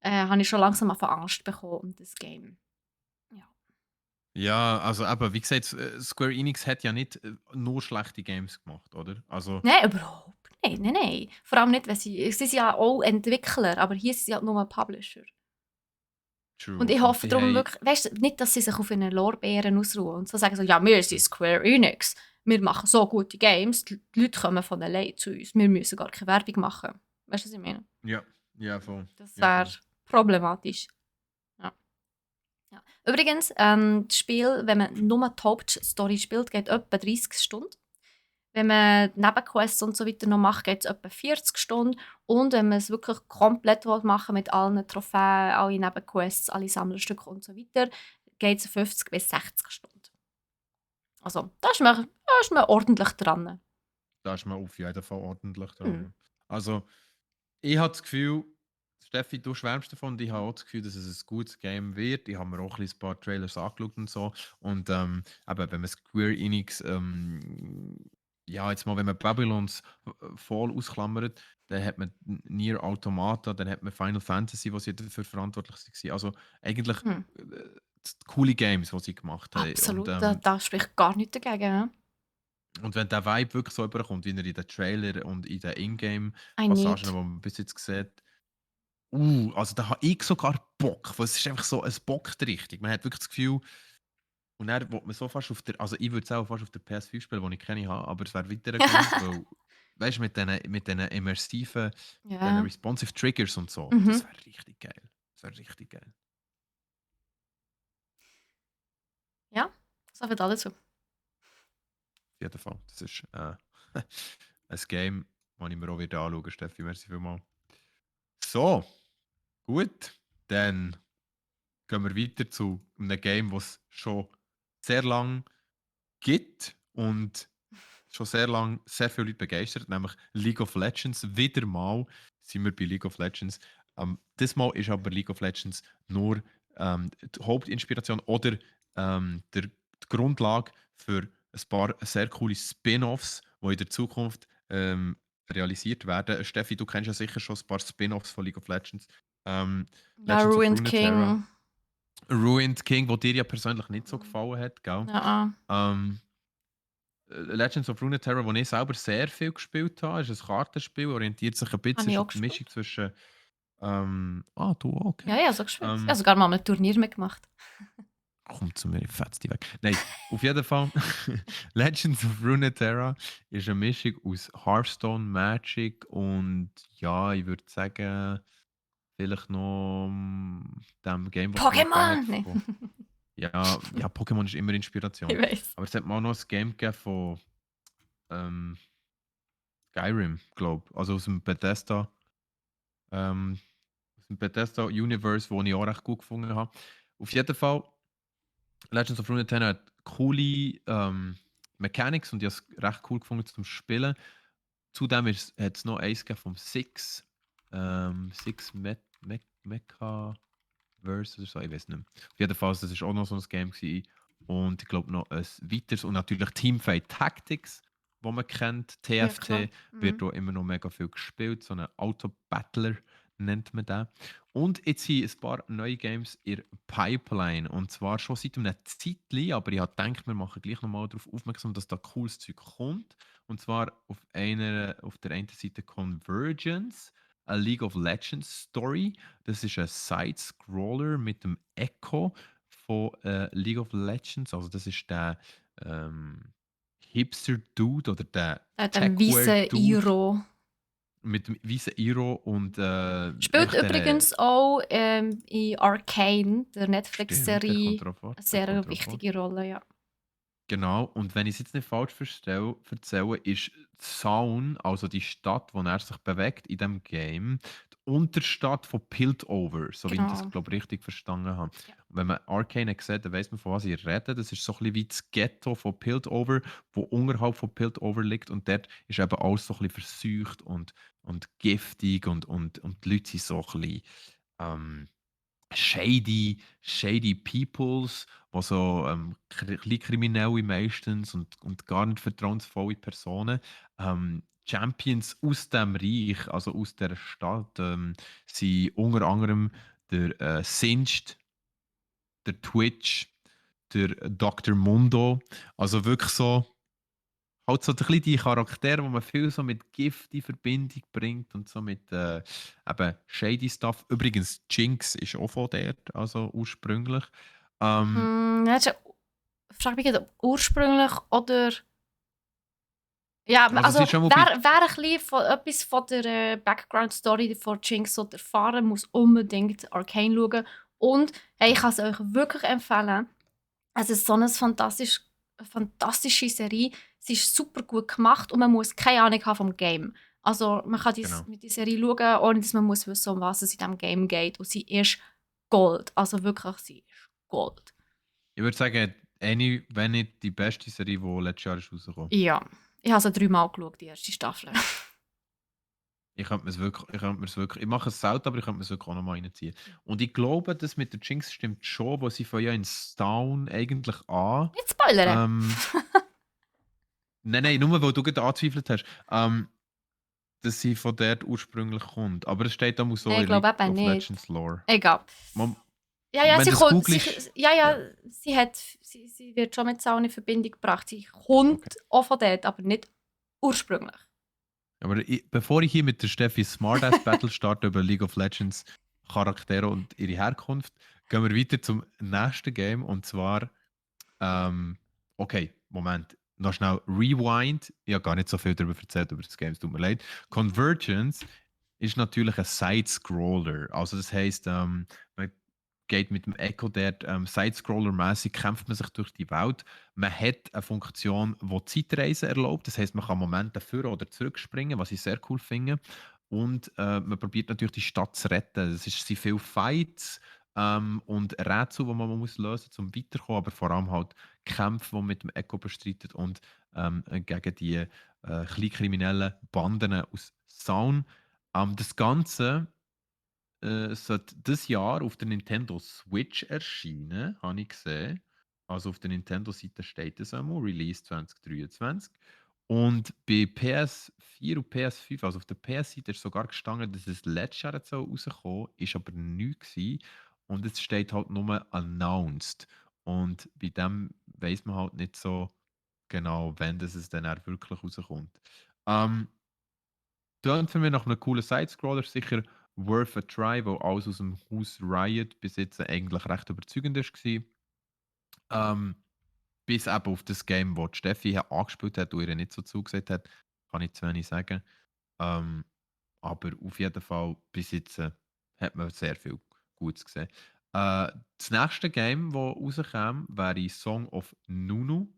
habe ich schon langsam Angst bekommen um das Game. Ja. Ja, also eben, wie gesagt, Square Enix hat ja nicht nur schlechte Games gemacht, oder? Also, Nein, überhaupt nicht. Nein, nein. Vor allem nicht, wenn sie sind ja auch Entwickler, aber hier sind sie halt nur ein Publisher. Und true. ich Und hoffe sie darum haben. wirklich, weißt du, nicht, dass sie sich auf ihren Lorbeeren ausruhen und so sagen so, ja, wir sind Square Enix. wir machen so gute Games, die Leute kommen von allein zu uns. Wir müssen gar keine Werbung machen. Weißt du, was ich meine? Ja, ja, voll. Das Ja, wäre voll. problematisch. Ja. Ja. Übrigens, das Spiel, wenn man nur die Hauptstory spielt, geht etwa 30 Stunden. Wenn man Nebenquests und so weiter noch macht, geht es etwa 40 Stunden. Und wenn man es wirklich komplett machen will, mit allen Trophäen, alle Nebenquests, alle Sammlerstücke und so weiter, geht es 50 bis 60 Stunden. Also, da ist man ordentlich dran. Da ist man auf jeden Fall ordentlich Hm. dran. Also, ich habe das Gefühl, Steffi, du schwärmst davon, und ich habe auch das Gefühl, dass es ein gutes Game wird. Ich habe mir auch ein paar Trailers angeschaut und so. Und eben, wenn man Square Enix, ja, jetzt mal, wenn man Babylons Fall ausklammert, dann hat man Nier Automata, dann hat man Final Fantasy, wo sie dafür verantwortlich waren. Also eigentlich Hm. coole Games, die sie gemacht haben. Absolut, da spricht gar nichts dagegen. Ja? Und wenn der Vibe wirklich so überkommt, wie er in den Trailer und in den I Ingame-Passagen, need. die man bis jetzt sieht, also da habe ich sogar Bock, weil es ist einfach so ein Bock die Richtung. Man hat wirklich das Gefühl, und dann will man so fast auf der, also ich würde es auch fast auf der PS5 spielen, die ich keine habe, aber es wäre weitergegangen, weil, weißt du, mit diesen immersiven, diesen Ja. responsive Triggers und so, das Mhm. wäre richtig geil. Das wäre richtig geil. Ja, so viel dazu. Auf jeden Fall. Das ist ein Game, das ich mir auch wieder anschauen, Steffi, merci vielmals. So, gut, dann gehen wir weiter zu einem Game, das es schon sehr lange gibt und schon sehr lange sehr viele Leute begeistert, nämlich League of Legends. Wieder mal sind wir bei League of Legends. Diesmal ist aber League of Legends nur die Hauptinspiration oder die Grundlage für ein paar sehr coole Spin-offs, die in der Zukunft realisiert werden. Steffi, du kennst ja sicher schon ein paar Spin-offs von League of Legends. Ja, Legends of Ruined Runeterra, King. Ruined King, wo dir ja persönlich nicht so gefallen hat, gell? Ja, Ähm, Legends of Runeterra, wo ich selber sehr viel gespielt habe, ist ein Kartenspiel, orientiert sich ein habe bisschen, ich ist auch eine Mischung gespielt. zwischen. Du auch, Ja, okay. ja, so gespielt. Ich habe Ähm, sogar mal ein Turnier mitgemacht. Kommt zu mir, ich fetz die weg. Nein, auf jeden Fall. Legends of Runeterra ist eine Mischung aus Hearthstone, Magic und ja, ich würde sagen, vielleicht noch dem Game, das es früher gegeben Pokémon! hat. Nee. Ja, Pokémon ist immer Ich Inspiration. weiß. Aber es hat mal noch ein Game gegeben von ähm, Skyrim, glaube ich. Also ähm, aus dem Bethesda Universe, wo ich auch recht gut gefunden habe. Auf jeden Fall, Legends of Runeterra hat coole Mechanics und ich habe es recht cool gefunden zum Spielen. Zudem hat es noch eins gegeben vom Six, Six Mecha Verse oder so, ich weiß nicht mehr. Auf jeden Fall, das war auch noch so ein Game gewesen. Und ich glaube noch ein weiteres und natürlich Teamfight Tactics, wo man kennt. Ja, klar. TFT wird Mhm. auch immer noch mega viel gespielt, so ein Auto-Battler nennt man den. Und jetzt sind ein paar neue Games in der Pipeline. Und zwar schon seit einem Zeitchen, aber ich habe gedacht, wir machen gleich nochmal darauf aufmerksam, dass da cooles Zeug kommt. Und zwar auf der einen Seite Convergence, a League of Legends Story. Das ist ein Side-Scroller mit dem Echo von League of Legends. Also das ist der Hipster-Dude oder der Er hat einen weißen Techwear-Dude Iro. mit dem weißen Iro und Spielt einfach der. übrigens auch in Arcane, der Stimmt, der kommt Netflix-Serie, drauf vor. eine Der kommt sehr drauf vor. wichtige Rolle, ja. Genau, und wenn ich es jetzt nicht falsch erzähle, ist Zaun, also die Stadt, wo er sich bewegt in dem Game, die Unterstadt von Piltover, so wie ich das, Genau. glaube ich, richtig verstanden habe. Ja. Und wenn man Arcane sieht, dann weiß man, von was ich rede. Das ist so ein bisschen wie das Ghetto von Piltover, wo unterhalb von Piltover liegt und dort ist eben alles so ein bisschen verseucht und giftig und die Leute sind so ein bisschen shady Peoples, die so klein Kriminelle meistens und gar nicht vertrauensvolle Personen. Champions aus dem Reich, also aus der Stadt, sind unter anderem der Singed, der Twitch, der Dr. Mundo. Also wirklich so halt so ein bisschen die Charaktere, die man viel so mit Gift in Verbindung bringt und so mit eben shady Stuff. Übrigens, Jinx ist auch von dort, also ursprünglich. Ähm, Ja, frage mich, ob ursprünglich oder. Ja, Also es also ist schon mal bei... wer ein bisschen etwas von der Background-Story von Jinx erfahren muss unbedingt Arcane schauen. Und hey, ich kann es euch wirklich empfehlen. Es ist so fantastische Serie. Sie ist super gut gemacht und man muss keine Ahnung haben vom Game. Also man kann Genau. mit die Serie schauen, ohne dass man muss wissen, um was es in diesem Game geht. Und sie ist Gold. Also wirklich, sie ist Gold. Ich würde sagen, eine, wenn nicht die beste Serie, die letztes Jahr ist rausgekommen. Ja, ich habe sie 3-mal geschaut, die erste Staffel. Ich mache es selten, aber ich könnte mir es wirklich auch nochmal reinziehen. Und ich glaube, das mit der Jinx stimmt schon, wo sie von ja in Town eigentlich an. Nicht spoilern! Ähm, nein, nur weil du gerade angezweifelt hast, dass sie von dort ursprünglich kommt. Aber es steht auch mal so Nein, ich in glaube League eben of nicht. Legends Lore. Egal. Man, Ja, ja, wenn sie du es kommt. googelst, Ja, ja, ja, sie wird schon mit Zaun in Verbindung gebracht. Sie okay. kommt auch von dort, aber nicht ursprünglich. Aber bevor ich hier mit der Steffi Smartass Battle starte über League of Legends Charaktere und ihre Herkunft, gehen wir weiter zum nächsten Game und zwar, okay, Moment, noch schnell Rewind. Ich habe gar nicht so viel darüber erzählt über das Game, es tut mir leid. Convergence ist natürlich ein Side-Scroller, also das heisst, man geht mit dem Echo dort Side-Scroller-mäßig kämpft man sich durch die Welt. Man hat eine Funktion, die Zeitreisen erlaubt. Das heißt, man kann Momente vor- oder zurückspringen, was ich sehr cool finde. Und man probiert natürlich die Stadt zu retten. Es sind viele Fights und Rätsel, die man muss lösen muss, um weiterzukommen, aber vor allem halt Kämpfe, die man mit dem Echo bestreitet und gegen die kleinkriminellen Banden aus Sound. Das Ganze sollte dieses Jahr auf der Nintendo Switch erscheinen, habe ich gesehen. Also auf der Nintendo-Seite steht es einmal, Release 2023. Und bei PS4 und PS5, also auf der PS-Seite ist sogar gestanden, dass es letztes Jahr jetzt rauskommen ist aber nichts gewesen. Und es steht halt nur announced. Und bei dem weiß man halt nicht so genau, wann das es dann auch wirklich rauskommt. Ähm, Tönt für mich nach einem coolen Sidescroller, sicher worth a try, weil alles aus dem Haus Riot bis jetzt eigentlich recht überzeugend war. Ähm, bis eben auf das Game, das Steffi angespielt hat und ihr nicht so zugesagt hat, kann ich zu wenig sagen. Ähm, aber auf jeden Fall, bis jetzt hat man sehr viel Gutes gesehen. Das nächste Game, das rauskam, wäre Song of Nunu.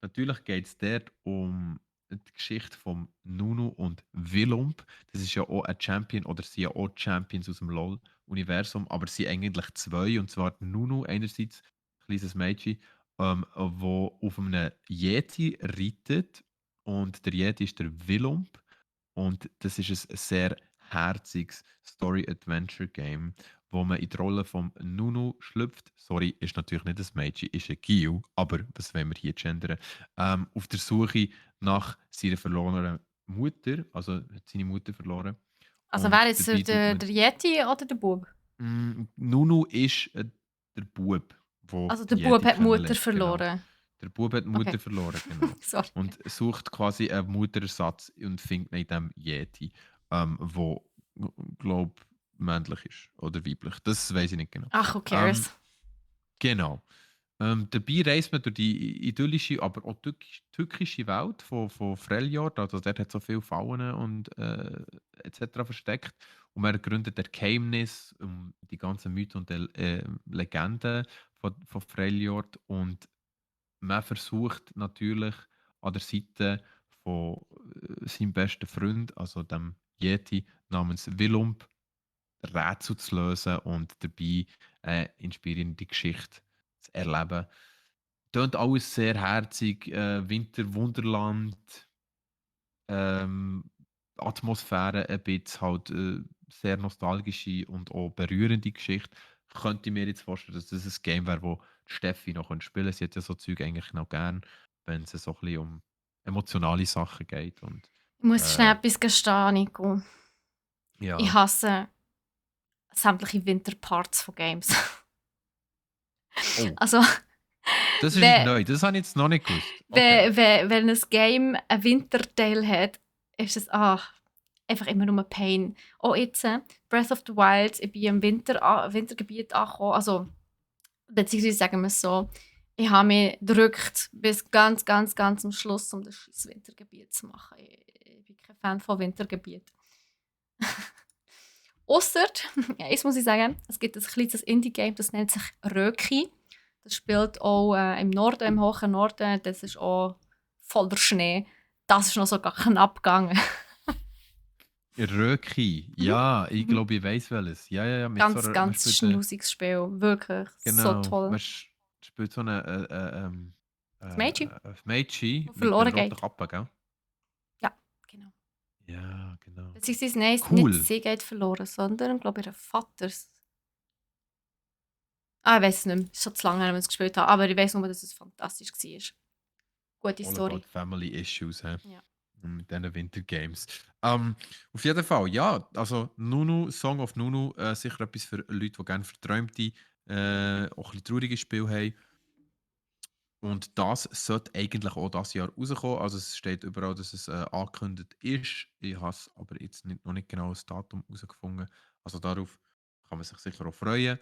Natürlich geht es dort um die Geschichte von Nunu und Willump. Das ist ja auch ein Champion oder sie ja auch Champions aus dem LoL-Universum, aber sie sind eigentlich zwei. Und zwar Nunu einerseits, ein kleines Mädchen, wo auf einem Yeti reitet. Und der Yeti ist der Willump. Und das ist ein sehr herziges Story-Adventure-Game, wo man in die Rolle von Nunu schlüpft. Sorry, ist natürlich nicht ein Mädchen, ist ein Gil, aber was wollen wir hier gendern? Auf der Suche nach seiner verlorenen Mutter, also hat seine Mutter verloren. Also wer Und jetzt dabei tut man. der Yeti oder der Bub? Nunu ist der Bub, der Also der die Bub Yeti hat die Mutter kennenlernt, genau. verloren. Der Bub hat die Okay. Mutter verloren, genau. Sorry. Und sucht quasi einen Mutterersatz und findet ihn in diesem Yeti, wo, glaube männlich ist oder weiblich. Das weiß ich nicht genau. Ach, who Ähm, cares? genau. Dabei reist man durch die idyllische, aber auch tückische Welt von Freljord. Also dort hat so viele Faunen und etc. versteckt. Und man gründet der Geheimnis, die ganzen Mythen und Legenden von Freljord. Und man versucht natürlich an der Seite von seinem besten Freund, also dem Yeti namens Willump, Rätsel zu lösen und dabei eine inspirierende Geschichte zu erleben. Tönt alles sehr herzig, Winterwunderland, ähm, Atmosphäre ein bisschen halt sehr nostalgische und auch berührende Geschichte. Könnte ich mir jetzt vorstellen, dass das ein Game wäre, wo Steffi noch spielen könnte. Sie hat ja so Zeug eigentlich noch gern, wenn es so ein bisschen um emotionale Sachen geht. Und Ich muss schnell äh, etwas gestehen, Nico. Ich ja. hasse sämtliche Winterparts von Games. Oh, Also, das ist wenn, neu. Das habe ich jetzt noch nicht gewusst. Okay. wenn ein Game einen Winterteil hat, ist es einfach immer nur Pain. Auch jetzt, Breath of the Wild, ich bin im Wintergebiet angekommen, also, beziehungsweise sagen wir es so, Ich habe mich gedrückt bis ganz, ganz, ganz am Schluss, um das scheiß Wintergebiet zu machen. Ich bin kein Fan von Wintergebiet. Ausser, ja, jetzt muss ich sagen, es gibt ein kleines Indie-Game, das nennt sich Röki. Das spielt auch im Norden, im hohen Norden. Das ist auch voller Schnee. Das ist noch sogar knapp gegangen. Röki. Mhm. Ja, ich Mhm. glaube, ich weiß welches. Ja, ja, ja. Ganz, Man ganz spielt, schnusiges Spiel. Wirklich so genau, toll. spielt so eine Das Mädchen, Meiji das mit verloren der roten geht. Kappe, gell? Ja, genau. Ja, genau. Beziehungsweise, nein, nicht Cool. sie geht verloren, sondern, glaube ich, ihr Vater. Ah, ich weiß es nicht mehr. Es ist schon zu lange, her, als wir es gespielt haben. Aber ich weiß nur, dass es fantastisch war. Gute All about Story. family issues, hä? Ja. Mit diesen Winter Games. Auf jeden Fall, ja, also Nunu, Song of Nunu, sicher etwas für Leute, die gerne verträumte, auch ein bisschen traurige Spiele haben. Und das sollte eigentlich auch dieses Jahr rauskommen. Also es steht überall, dass es angekündigt ist. Ich habe es aber jetzt noch nicht genau das Datum herausgefunden. Also darauf kann man sich sicher auch freuen.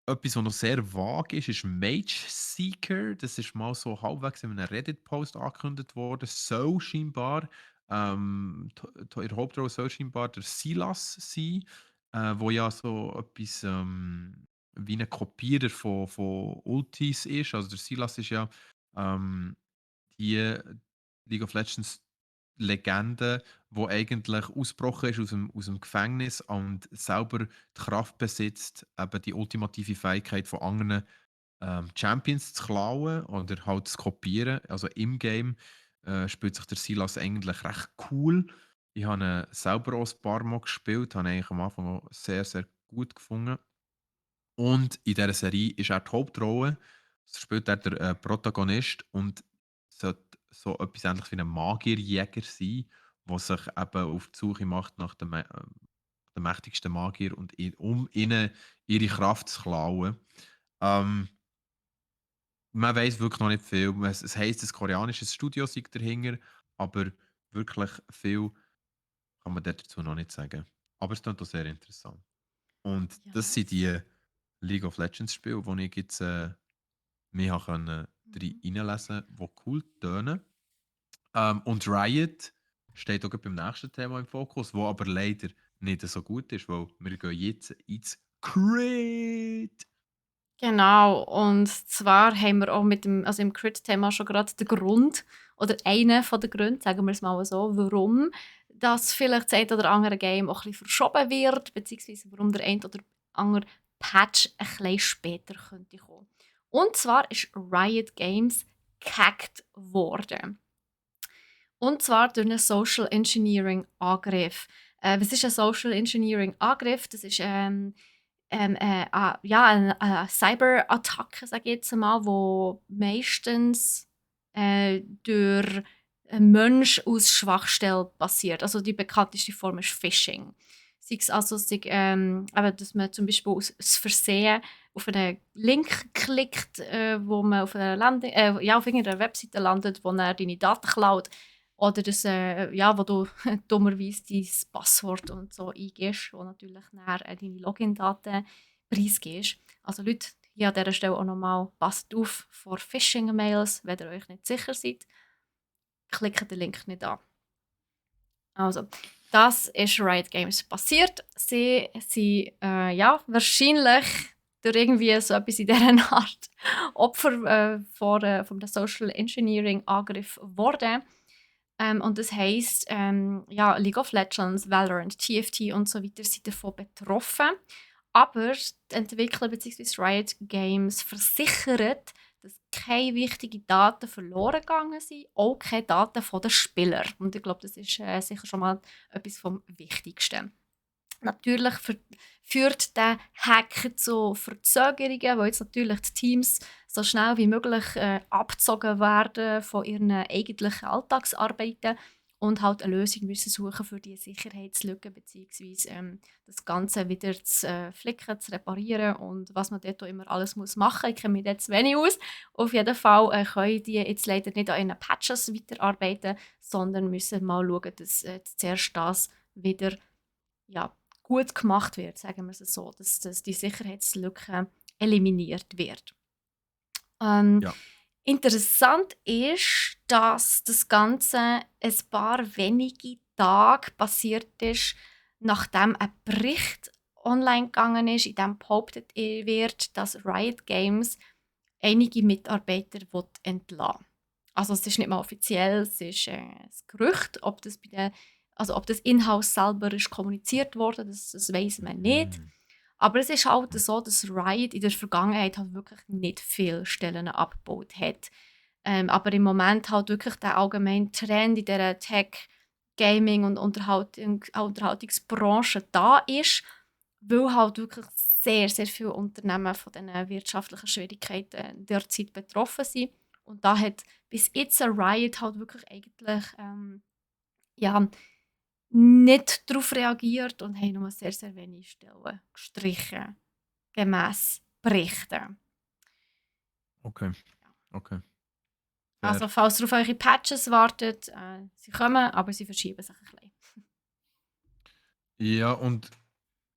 Etwas, was noch sehr vage ist Mage Seeker. Das ist mal so halbwegs in einem Reddit-Post angekündigt worden. Soll scheinbar, in der Hauptrolle soll scheinbar der Silas sein, wo ja so etwas wie ein Kopierer von Ultis ist. Also der Silas ist ja ähm, die League of Legends Legende, wo eigentlich ausgebrochen ist aus dem Gefängnis und selber die Kraft besitzt, eben die ultimative Fähigkeit von anderen Champions zu klauen oder halt zu kopieren. Also im Game spielt sich der Silas eigentlich recht cool. Ich habe ihn selber auch ein paar Mal gespielt, habe ihn eigentlich am Anfang auch sehr, sehr gut gefunden. Und in dieser Serie ist er die Hauptrolle. Es spielt er der Protagonist und sollte so etwas Ähnliches wie ein Magierjäger sein, der sich eben auf die Suche macht nach dem mächtigsten Magier und um ihnen ihre Kraft zu klauen. Ähm, Man weiß wirklich noch nicht viel. Es heisst, ein koreanisches Studio sei dahinter, aber wirklich viel kann man dazu noch nicht sagen. Aber es klingt auch sehr interessant. Und das sind Yes. die League of Legends Spiele, wo ich jetzt mich habe können Mhm. reinlesen, die cool tönen. Und Riot steht auch gerade beim nächsten Thema im Fokus, wo aber leider nicht so gut ist, weil wir gehen jetzt ins Crit. Genau, und zwar haben wir auch also im Crit-Thema schon gerade den Grund oder einen von den Gründen, sagen wir es mal so, warum das vielleicht das ein oder andere Game auch ein bisschen verschoben wird, beziehungsweise warum der ein oder andere Patch ein bisschen später könnte kommen. Und zwar ist Riot Games gehackt worden. Und zwar durch einen Social Engineering Angriff. Was ist ein Social Engineering Angriff? Das ist ja, eine Cyberattacke, sage ich jetzt mal, wo meistens durch einen Mensch aus Schwachstelle passiert. Also die bekannteste Form ist Phishing. Sei es also, eben, dass man zum Beispiel aus Versehen auf einen Link klickt, wo man auf, ja, auf irgendeiner Webseite landet, wo er deine Daten klaut. Oder dass, ja, wo du dummerweise dein Passwort und so eingibst, wo natürlich nachher deine Login-Daten preisgibst. Also Leute, hier an dieser Stelle auch nochmal, passt auf vor Phishing-Mails, wenn ihr euch nicht sicher seid. Klickt den Link nicht an. Also, das ist Riot Games passiert. Sie sind ja, wahrscheinlich durch irgendwie so etwas in dieser Art Opfer von einem Social Engineering Angriff geworden. Und das heisst, ja, League of Legends, Valorant, TFT und so weiter sind davon betroffen. Aber die Entwickler bzw. Riot Games versichern, dass keine wichtigen Daten verloren gegangen sind, auch keine Daten der Spieler. Und ich glaube, das ist sicher schon mal etwas vom Wichtigsten. Natürlich führt der Hack zu Verzögerungen, weil jetzt natürlich die Teams so schnell wie möglich abgezogen werden von ihren eigentlichen Alltagsarbeiten und halt eine Lösung müssen suchen für die Sicherheitslücken beziehungsweise das Ganze wieder zu flicken, zu reparieren und was man dort auch immer alles muss machen. Ich kenne mich jetzt wenig aus. Auf jeden Fall können die jetzt leider nicht an ihren Patches weiterarbeiten, sondern müssen mal schauen, dass zuerst das wieder ja, gut gemacht wird, sagen wir es so, dass die Sicherheitslücke eliminiert wird. Ähm, Ja. interessant ist, dass das Ganze ein paar wenige Tage passiert ist, nachdem ein Bericht online gegangen ist, in dem behauptet wird, dass Riot Games einige Mitarbeiter entlassen will. Also es ist nicht mal offiziell, es ist ein Gerücht, ob das, ob das in-house selber ist kommuniziert wurde, das weiß man nicht. Mhm. Aber es ist halt so, dass Riot in der Vergangenheit halt wirklich nicht viele Stellen abgebaut hat. Aber im Moment halt wirklich der allgemeine Trend in dieser Tech-, Gaming- und Unterhaltungsbranche da ist, weil halt wirklich sehr, sehr viele Unternehmen von diesen wirtschaftlichen Schwierigkeiten derzeit betroffen sind. Und da hat bis jetzt ein Riot halt wirklich eigentlich ja, nicht darauf reagiert und haben nur sehr, sehr wenige Stellen gestrichen, gemäss Berichten. Okay, okay. Fair. Also falls ihr auf eure Patches wartet, sie kommen, aber sie verschieben sich ein bisschen. Ja, und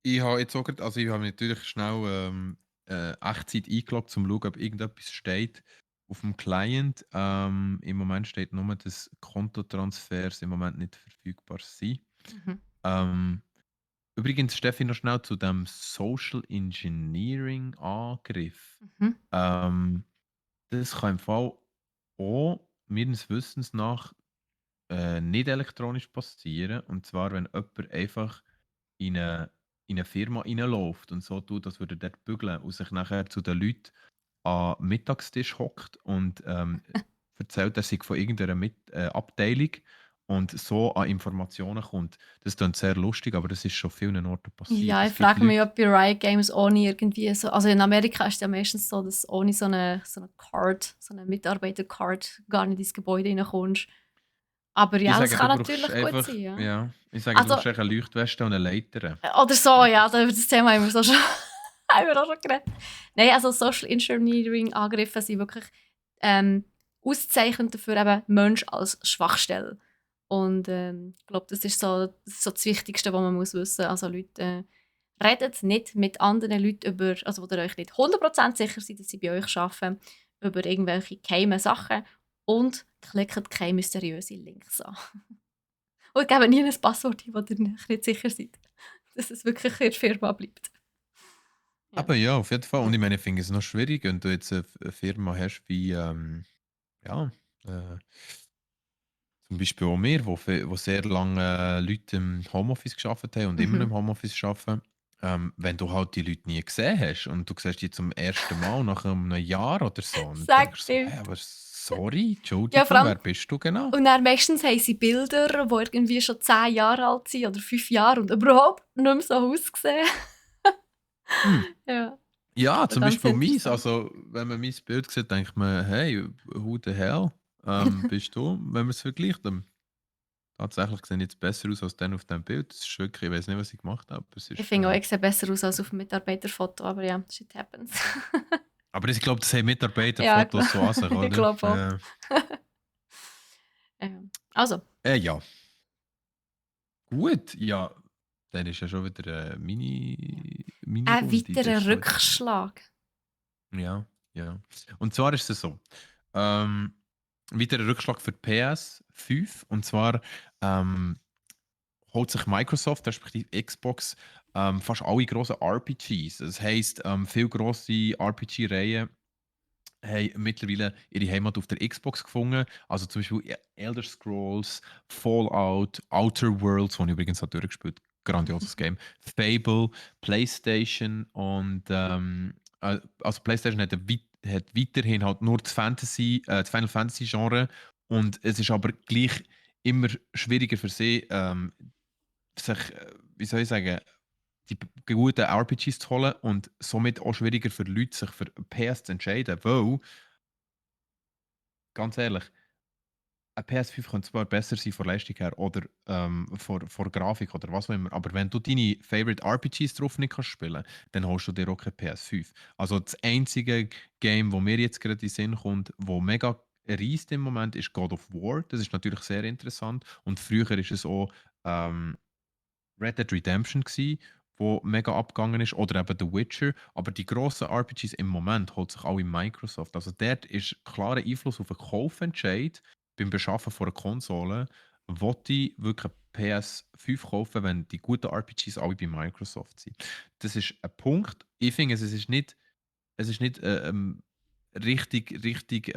ich habe jetzt auch grad also, ich habe mich natürlich schnell, Echtzeit eingeloggt, um zu schauen, ob irgendetwas steht auf dem Client. Im Moment steht nur, dass Kontotransfers im Moment nicht verfügbar sind. Mhm. Ähm, übrigens, Steffi, noch schnell zu dem Social Engineering Angriff. Mhm. Ähm, das kann im Fall auch meines Wissens nach, nicht elektronisch passieren. Und zwar, wenn jemand einfach in eine Firma reinläuft und so tut, als würde er dort bügeln und sich nachher zu den Leuten an 'n Mittagstisch hockt und, erzählt, er sei von irgendeiner Abteilung und so an Informationen kommt. Das klingt sehr lustig, aber das ist schon vielen Orten passiert. Ja, ich Es gibt frage mich, Leute ob bei Riot Games ohne irgendwie so, also in Amerika ist es ja meistens so, dass ohne so eine Card, so eine Mitarbeiter-Card gar nicht ins Gebäude reinkommst. Aber ich ja, das sage, du kann brauchst natürlich gut einfach sein, ja. ja, ich sage, du Also, brauchst einfach 'ne Leuchtweste und 'ne Leiter. oder so, Ja. ja, über das Thema haben wir, so schon, haben wir auch schon geredet. Nein, also Social Engineering-Angriffe sind wirklich auszeichnend dafür, eben Mensch als Schwachstelle. Und ich glaube, das ist so das Wichtigste, was man muss wissen muss. Also Leute, redet nicht mit anderen Leuten über, also wo ihr euch nicht 100% sicher seid, dass sie bei euch arbeiten, über irgendwelche geheimen Sachen und klickt keine mysteriösen Links an. Und gebt nie ein Passwort ein, wo ihr nicht sicher seid, dass es wirklich in der Firma bleibt. Ja. Aber ja, auf jeden Fall. Und ich meine, ich finde es noch schwierig, wenn du jetzt eine Firma hast wie, ja, äh zum Beispiel auch wir, wo sehr lange Leute im Homeoffice gearbeitet haben und immer noch Mhm. im Homeoffice arbeiten. Wenn du halt die Leute nie gesehen hast und du siehst die zum ersten Mal nach einem Jahr oder so und denkst Sagt so: ihr. „Hä, aber sorry, Ja, vor Entschuldigung, allem, wer bist du genau?“ und dann meistens haben sie Bilder, die irgendwie schon 10 Jahre alt sind oder 5 Jahre und überhaupt nicht mehr so aussehen. Hm, Ja, ja, aber zum ganz Beispiel meins. interessant. Also, wenn man mein Bild sieht, denkt man: „Hey, who the hell, bist du?“ Wenn man es vergleicht, tatsächlich sehen jetzt besser aus als dann auf dem Bild. Das ist wirklich ich weiß nicht, was ich gemacht habe. Es Ich ist, finde auch, ich sehe besser aus als auf dem Mitarbeiterfoto, aber ja, shit happens. aber ich glaube, das haben Ja, Mitarbeiterfotos so an sich, ich oder? glaube auch. Also, Ja. Gut, ja, dann ist ja schon wieder eine ein Mini-Runde. Das ist weiterer schon wieder Rückschlag. ja, ja. Und zwar ist es so, ähm, wieder ein Rückschlag für die PS5. Und zwar, ähm, holt sich Microsoft, respektive Xbox, fast alle grossen RPGs. Das heisst, viele grosse RPG-Reihen haben mittlerweile ihre Heimat auf der Xbox gefunden. Also zum Beispiel Elder Scrolls, Fallout, Outer Worlds, das ich übrigens auch durchgespielt habe. Grandioses Game. Fable, PlayStation und also PlayStation hat weiterhin halt nur das Final Fantasy Genre und es ist aber gleich immer schwieriger für sie, sich, wie soll ich sagen, die guten RPGs zu holen und somit auch schwieriger für Leute, sich für PS zu entscheiden, weil ganz ehrlich, ein PS5 könnte zwar besser sein von Leistung her oder, von Grafik oder was auch immer, aber wenn du deine Favorite RPGs drauf nicht kannst spielen, dann holst du dir auch keine PS5. Also, das einzige Game, wo mir jetzt gerade in den Sinn kommt, wo mega reisst im Moment, ist God of War. Das ist natürlich sehr interessant und früher ist es auch, Red Dead Redemption gsi, wo mega abgegangen ist, oder eben The Witcher. Aber die grossen RPGs im Moment holt sich alle Microsoft. Also dort ist klarer Einfluss auf den Kaufentscheid beim Beschaffen von einer Konsole. Wollte ich wirklich eine PS5 kaufen, wenn die guten RPGs alle bei Microsoft sind? Das ist ein Punkt. Ich finde, es ist nicht richtig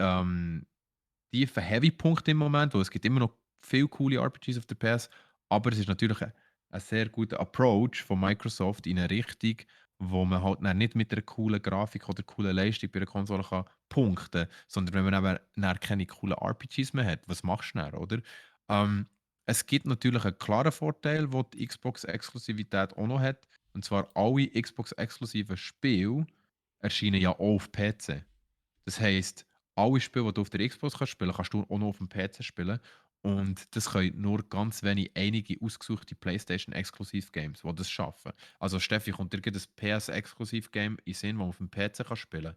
tiefer Heavy-Punkt im Moment, weil es gibt immer noch viele coole RPGs auf der PS, aber es ist natürlich ein sehr guter Approach von Microsoft in eine Richtung, wo man halt dann nicht mit einer coolen Grafik oder coolen Leistung bei der Konsole kann punkten, sondern wenn man eben dann keine coolen RPGs mehr hat, was machst du dann, oder? Ähm, Es gibt natürlich einen klaren Vorteil, den die Xbox-Exklusivität auch noch hat, und zwar alle Xbox-exklusiven Spiele erscheinen ja auch auf PC. Das heisst, alle Spiele, die du auf der Xbox kannst spielen, kannst du auch noch auf dem PC spielen. Und das können nur ganz wenig, einige ausgesuchte PlayStation-Exklusiv-Games, die das schaffen. Also Steffi, kommt dir ein PS-Exklusiv-Game in den Sinn, das man auf dem PC kann spielen?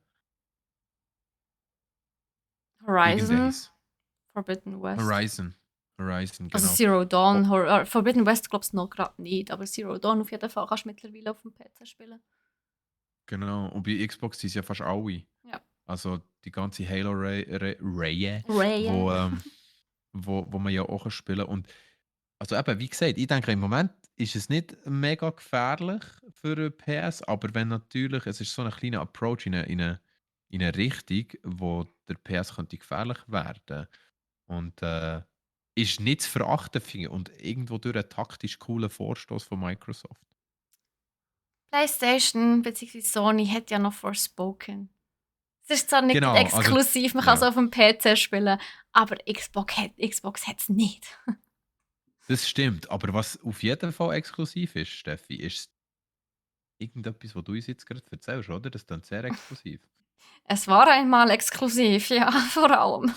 Horizon, Irgendeins. Forbidden West. Horizon. Horizon, Also genau. Zero Oh, Dawn, Forbidden West glaube ich noch gerade nicht, aber Zero Dawn auf jeden Fall kannst du mittlerweile auf dem PC spielen. genau. Und bei Xbox sind es ja fast alle. Ja. Also die ganze Halo-Reihe, Ray. wo, wo man ja auch spielen kann. Und also eben, wie gesagt, ich denke, im Moment ist es nicht mega gefährlich für eine PS, aber wenn natürlich, es ist so ein kleiner Approach in eine Richtung, wo der PS könnte gefährlich werden. Und ist nicht zu verachten finde ich, und irgendwo durch einen taktisch coolen Vorstoß von Microsoft. PlayStation bzw. Sony hat ja noch Forspoken. Es ist zwar nicht Genau, also exklusiv, man kann es ja, auf dem PC spielen, aber Xbox hat es nicht. das stimmt. Aber was auf jeden Fall exklusiv ist, Steffi, ist irgendetwas, was du uns jetzt gerade erzählst, oder? Das ist dann sehr exklusiv. Es war einmal exklusiv, ja, vor allem.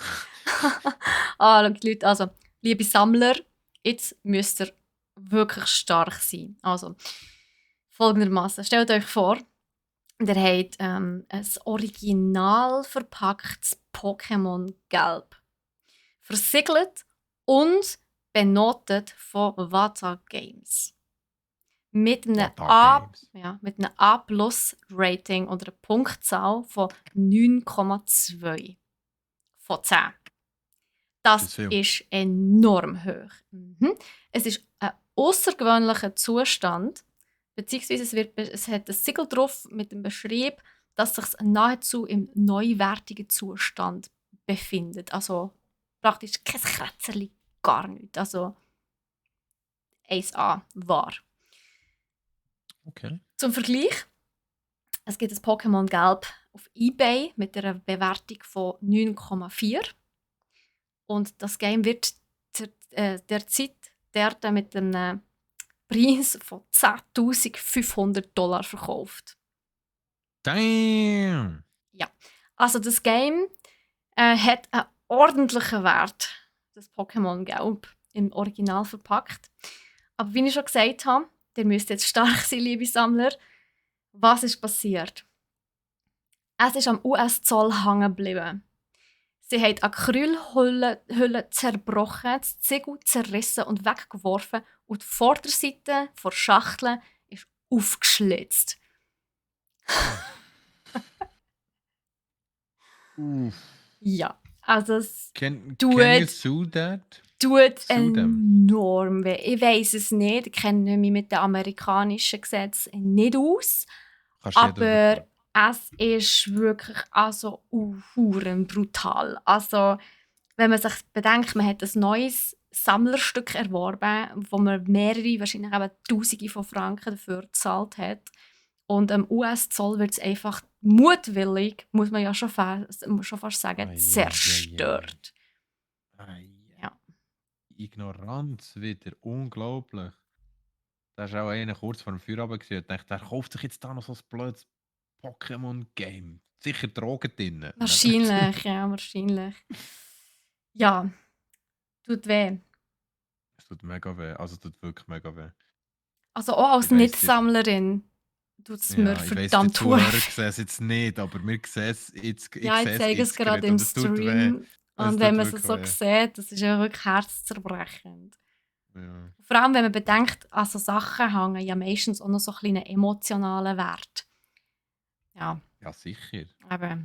Schau, Leute, also, liebe Sammler, jetzt müsst ihr wirklich stark sein. Also, folgendermaßen: Stellt euch vor, ihr habt ein original verpacktes Pokémon Gelb. Versiegelt und benotet von Vata Games. Mit einem What are games? Mit einem A+-Rating oder einer Punktzahl von 9,2 von 10. Das Das ist viel. ist enorm hoch. Es ist ein außergewöhnlicher Zustand, beziehungsweise es hat ein Siegel drauf mit dem Beschrieb, dass sich nahezu im neuwertigen Zustand befindet. Also praktisch kein Kratzerli, gar nichts. Also 1A war. Okay. Zum Vergleich, es gibt ein Pokémon Gelb auf eBay mit einer Bewertung von 9,4. Und das Game wird derzeit dort mit einem Preis von $10.500 verkauft. Damn! Ja, also das Game hat einen ordentlichen Wert, das Pokémon Gelb, im Original verpackt. Aber wie ich schon gesagt habe, ihr müsst jetzt stark sein, liebe Sammler. Was ist passiert? Es ist am US-Zoll hängen geblieben. Sie haben Acrylhüllen zerbrochen, das Ziegel zerrissen und weggeworfen und die Vorderseite der Schachtel ist aufgeschlitzt. Uff. Ja, also es Can you tut, sue that? tut Sue them. enorm weh. Ich weiss es nicht, ich kenne mich mit den amerikanischen Gesetzen nicht aus, Kannst du jeden aber überkommen. es ist wirklich also hure brutal. Also wenn man sich bedenkt, man hat ein neues Sammlerstück erworben, wo man mehrere, wahrscheinlich eben Tausende von Franken dafür gezahlt hat. Und am US-Zoll wird es einfach mutwillig, muss man ja schon fast sagen, zerstört. Ja. Ignoranz wieder, unglaublich. Da ist auch einer kurz vor dem Feierabend gesehen und dachte, der kauft sich jetzt da noch so ein blödes Pokémon-Game. Sicher Drogen drin. Wahrscheinlich, ja, wahrscheinlich. Ja, tut weh. Es tut mega weh, also es tut wirklich mega weh. Also auch als Ich weiss, Nicht-Sammlerin tut es mir ich weiss, die verdammt Zuhörer weh. sehen es jetzt nicht, aber wir sehen es jetzt, ich Ja, ich sehe es zeige es jetzt gerade gerade im und es tut weh. Stream. Es Und wenn tut man es wirklich so weh. sieht, das ist ja wirklich herzzerbrechend. Ja. Vor allem, wenn man bedenkt, an so Sachen hängen ja meistens auch noch so ein kleiner emotionaler Wert. Ja, Ja, sicher. aber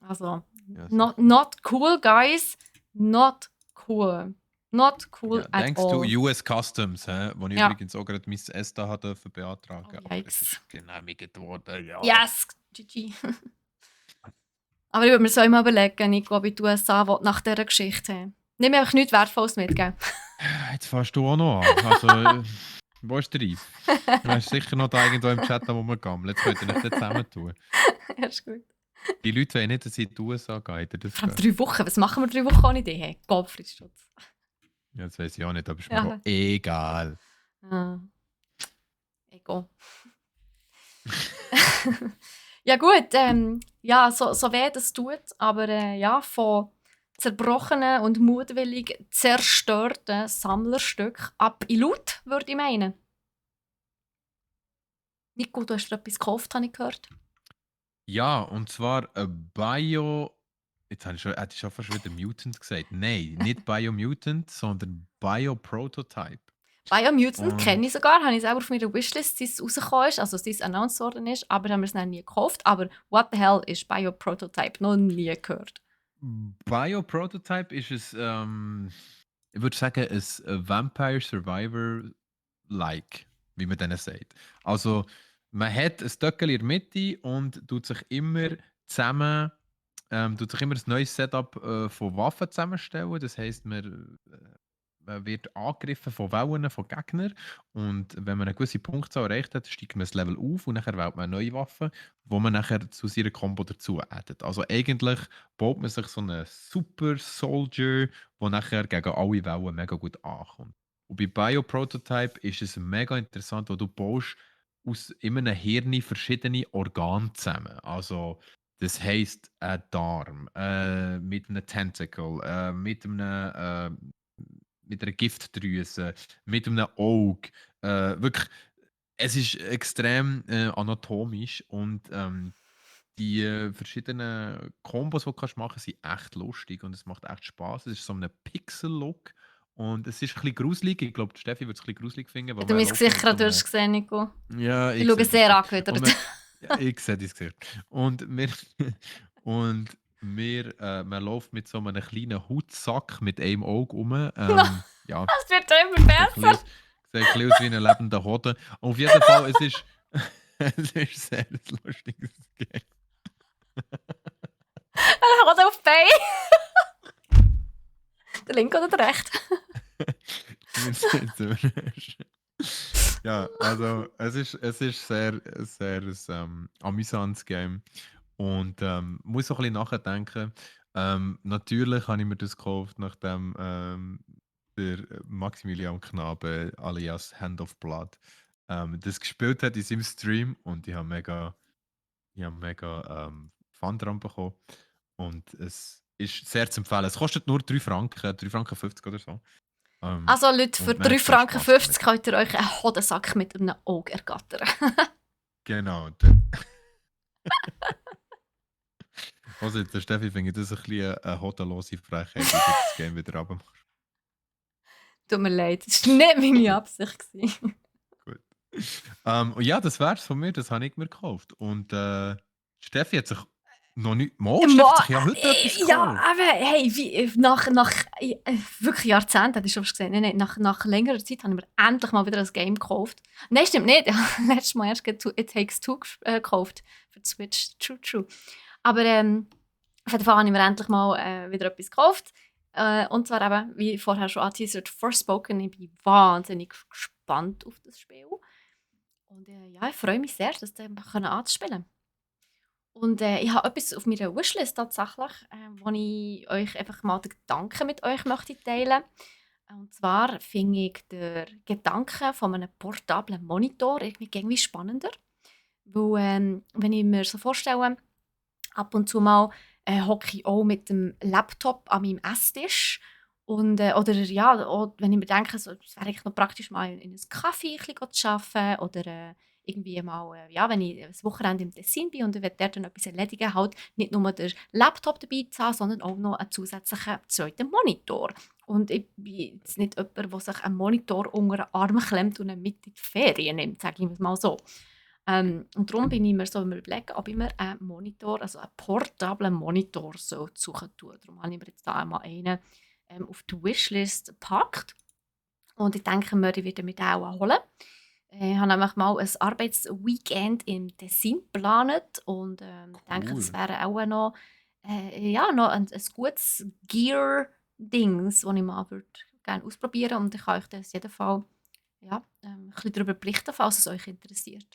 also Ja, sicher. not cool, guys. Not cool. Not cool Ja, at thanks to all. US Customs, wo ich Ja. übrigens auch gerade mein ESTA hat dürfen Oh, beantragen. Aber es yikes. ist genehmigt worden, ja. Yes! GG. Aber ich würde mir so immer überlegen, Nico, ob ich die USA will nach dieser Geschichte haben. Nimm mir einfach nichts Wertvolles mit, gell? Jetzt fährst du auch noch an. Also, wo ist der Reif? Du hast sicher noch da irgendwo im Chat rumgegammelt. Jetzt könnt ihr euch das zusammentun. Ja, ist gut. Die Leute wollen nicht, dass ich in die USA gehe. Habt ihr das Vor allem gehört? 3 Wochen. Was machen wir 3 Wochen ohne dich? Hey, Gottfriedschutz. Ja, das weiß ich auch nicht, aber ist mir auch Ja. egal. Ah. Ego. Ja gut, ja, so weh das tut, aber ja, von zerbrochenen und mutwillig zerstörten Sammlerstück ab in Loot, würde ich meinen. Nico, du hast dir etwas gekauft, habe ich gehört. Ja, und zwar ein Bio. Jetzt hätte ich schon fast wieder Mutant gesagt. Nein, nicht Biomutant, sondern Bioprototype. Biomutant Und kenne ich sogar, habe ich selber auf meiner Wishlist, seit es rausgekommen ist, also seit es announced worden ist, aber haben wir es noch nie gekauft. Aber what the hell ist Bioprototype? Noch nie gehört. Bioprototype ist es, ich würde sagen, ein Vampire Survivor-like, wie man denen sagt. Also, man hat ein Stöckchen in der Mitte und tut sich immer zusammen, tut sich immer ein neues Setup von Waffen zusammenstellen. Das heisst, man wird angegriffen von Wellen von Gegnern und wenn man eine gewisse Punktzahl erreicht hat, steigt man das Level auf und nachher wählt man eine neue Waffe, wo man nachher zu seiner Combo dazu addet. Also eigentlich baut man sich so einen Super Soldier, der nachher gegen alle Wellen mega gut ankommt. Und bei Bioprototype ist es mega interessant, wo du baust aus in einem Hirn verschiedene Organe zusammen. Also das heisst, ein Darm mit einem Tentacle, mit einer Giftdrüse, mit einem Auge. Wirklich, es ist extrem anatomisch und die verschiedenen Kombos, die du machen kannst, sind echt lustig und es macht echt Spaß. Es ist so ein Pixel-Look und es ist ein bisschen gruselig. Ich glaube, Steffi wird es ein bisschen gruselig finden, weil Du man mein läuft Gesicht mit so gerade einem. gesehen, Nico. Ja, Ich ich schaue sehe dein sehr Gesicht. angewidert. Und man, ja, ich sehe dein Gesicht. Und und man läuft mit so einem kleinen Hutsack mit einem Auge rum. Ja, Es wird immer sieht besser. ein bisschen aus wie ein lebender Hoden. Auf jeden Fall, es ist, es ist sehr ein lustiges Game. Hat auf die Beine. Der linke oder der rechte? Wir sind ja, also es ist sehr ein amüsantes Game und muss so ein bisschen nachdenken. Natürlich habe ich mir das gekauft, nachdem der Maximilian Knabe alias Hand of Blood das gespielt hat in seinem Stream und ich habe mega Fun dran bekommen und es ist sehr zu empfehlen. Es kostet nur 3 Franken, 3,50 Franken 50 oder so. Also Leute, für Und man 3,50 hat sehr Franken Spaß damit. könnt ihr euch einen Hodensack mit einem Auge ergattern. Genau. Also jetzt, der Steffi findet das ein bisschen eine hodenlose Frechheit, dass du das Game wieder runter machst. Tut mir leid, das war nicht meine Gut, Absicht. Gewesen. gut. Und ja, das wär's von mir, das habe ich mir gekauft. Und Steffi hat sich noch nicht. Mal, Steffi hat sich ja heute etwas Ja, gekauft. aber hey, nach wirklich Jahrzehnten, hätte ich schon gesehen. Nein, nach längerer Zeit haben wir endlich mal wieder ein Game gekauft. Nein, stimmt nicht. Ich habe letztes Mal erst It Takes Two gekauft für die Switch. True. Aber auf jeden Fall habe ich mir endlich mal wieder etwas gekauft. Und zwar eben, wie vorher schon angeteasert, Forspoken. Ich bin wahnsinnig gespannt auf das Spiel. Und ja, ich freue mich sehr, das anzuspielen. Und ich habe etwas auf meiner Wishlist tatsächlich, wo ich euch einfach mal den Gedanken mit euch möchte teilen. Und zwar finde ich den Gedanken von einem portablen Monitor irgendwie spannender. Weil, wenn ich mir so vorstelle, ab und zu mal hocke ich auch mit dem Laptop an meinem Esstisch. Und, oder ja, auch wenn ich mir denke, so, es wäre eigentlich noch praktisch mal in einem Kaffee ein bisschen zu arbeiten oder irgendwie mal, wenn ich ein Wochenende im Tessin bin und ich will dort dann etwas erledigen, halt nicht nur den Laptop dabei zu haben, sondern auch noch einen zusätzlichen zweiten Monitor. Und ich bin jetzt nicht jemand, der sich einen Monitor unter den Arm klemmt und ihn mit in die Ferien nimmt, sage ich mal so. Und darum bin ich mir so am Überlegen, ob ich mir einen Monitor, also einen portablen Monitor so suchen tue. Darum habe ich mir jetzt da einmal einen auf die Wishlist gepackt. Und ich denke mir, ich werde mir den auch holen. Ich habe nämlich mal ein Arbeitsweekend im Tessin geplant und denke, das Cool. wäre auch noch, noch ein gutes Gear-Dings, das ich mal gerne ausprobieren würde. Und ich kann euch das auf jeden Fall ein bisschen darüber berichten, falls es euch interessiert.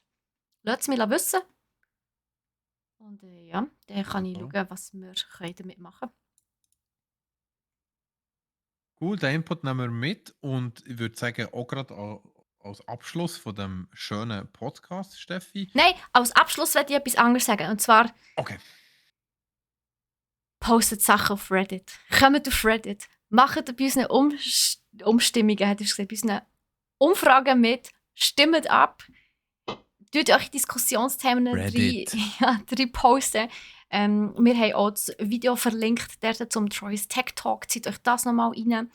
Lasst es mich wissen. Und dann kann ich Aha. schauen, was wir damit machen können. Cool, den Input nehmen wir mit und ich würde sagen, auch gerade als Abschluss von dem schönen Podcast, Steffi. Nein, als Abschluss werde ich etwas anderes sagen. Und zwar Okay. postet Sachen auf Reddit. Kommt auf Reddit. Macht bei unseren Umstimmungen, hat er gesagt, bei unseren Umfragen mit. Stimmt ab. Tut euch Diskussionsthemen Reddit. rein posten. Wir haben auch das Video verlinkt dort zum Troy's Tech Talk. Zieht euch das nochmal rein.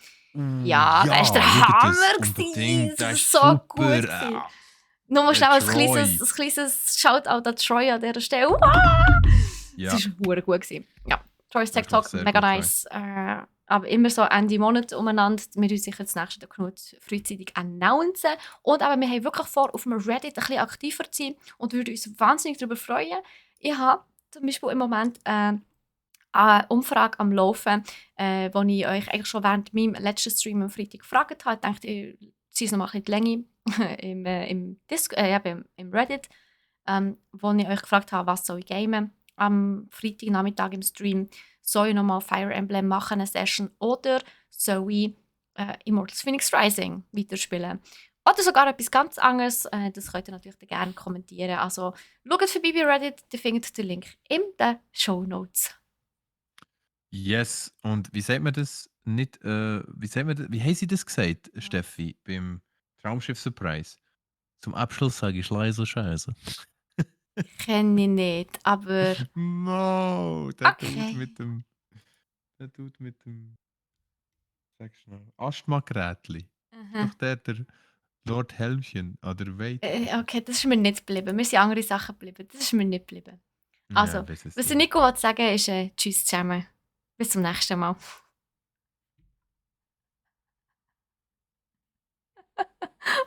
Ja, das war der schaut Hammer. das unbedingt. Das Das ist war so gut. super. Nur mal Der schnell ein Troy. kleines Shoutout an Troy an dieser Stelle. Ja, Das war verdammt gut gewesen. Ja, Troy's Tech Das war Talk, sehr mega gut, Troy. nice. Aber immer so Ende Monat umeinander. Wir uns sicher das nächste Tag frühzeitig announcen. Und aber wir haben wirklich vor, auf dem Reddit ein bisschen aktiver zu sein und würden uns wahnsinnig darüber freuen. Ich habe zum Beispiel im Moment eine Umfrage am Laufen, wo ich euch eigentlich schon während meinem letzten Stream am Freitag gefragt habe. Ich dachte, ich ziehe es noch mal ein bisschen die Länge im Reddit, wo ich euch gefragt habe, was soll ich gamen am Freitagnachmittag im Stream. Soll ich nochmal Fire Emblem machen, eine Session, oder soll ich Immortals Phoenix Rising weiterspielen? Oder sogar etwas ganz anderes, das könnt ihr natürlich gerne kommentieren. Also schaut vorbei bei Reddit, ihr findet den Link in den Shownotes. Yes. Und wie sagt man das? Nicht, wie haben sie das gesagt, Steffi, beim Traumschiff Surprise? Zum Abschluss sage ich leise Scheiße. Kenne ich nicht, aber No, der okay. Dude mit dem, sag schnell, Asthma-Gerätli. Doch der Lord Helmchen, oder wait. Okay, das ist mir nicht geblieben. Mir sind andere Sachen geblieben. Das ist mir nicht geblieben. Also, Ja, das ist was der Nico wollte sagen, ist tschüss zusammen. Bis zum nächsten Mal.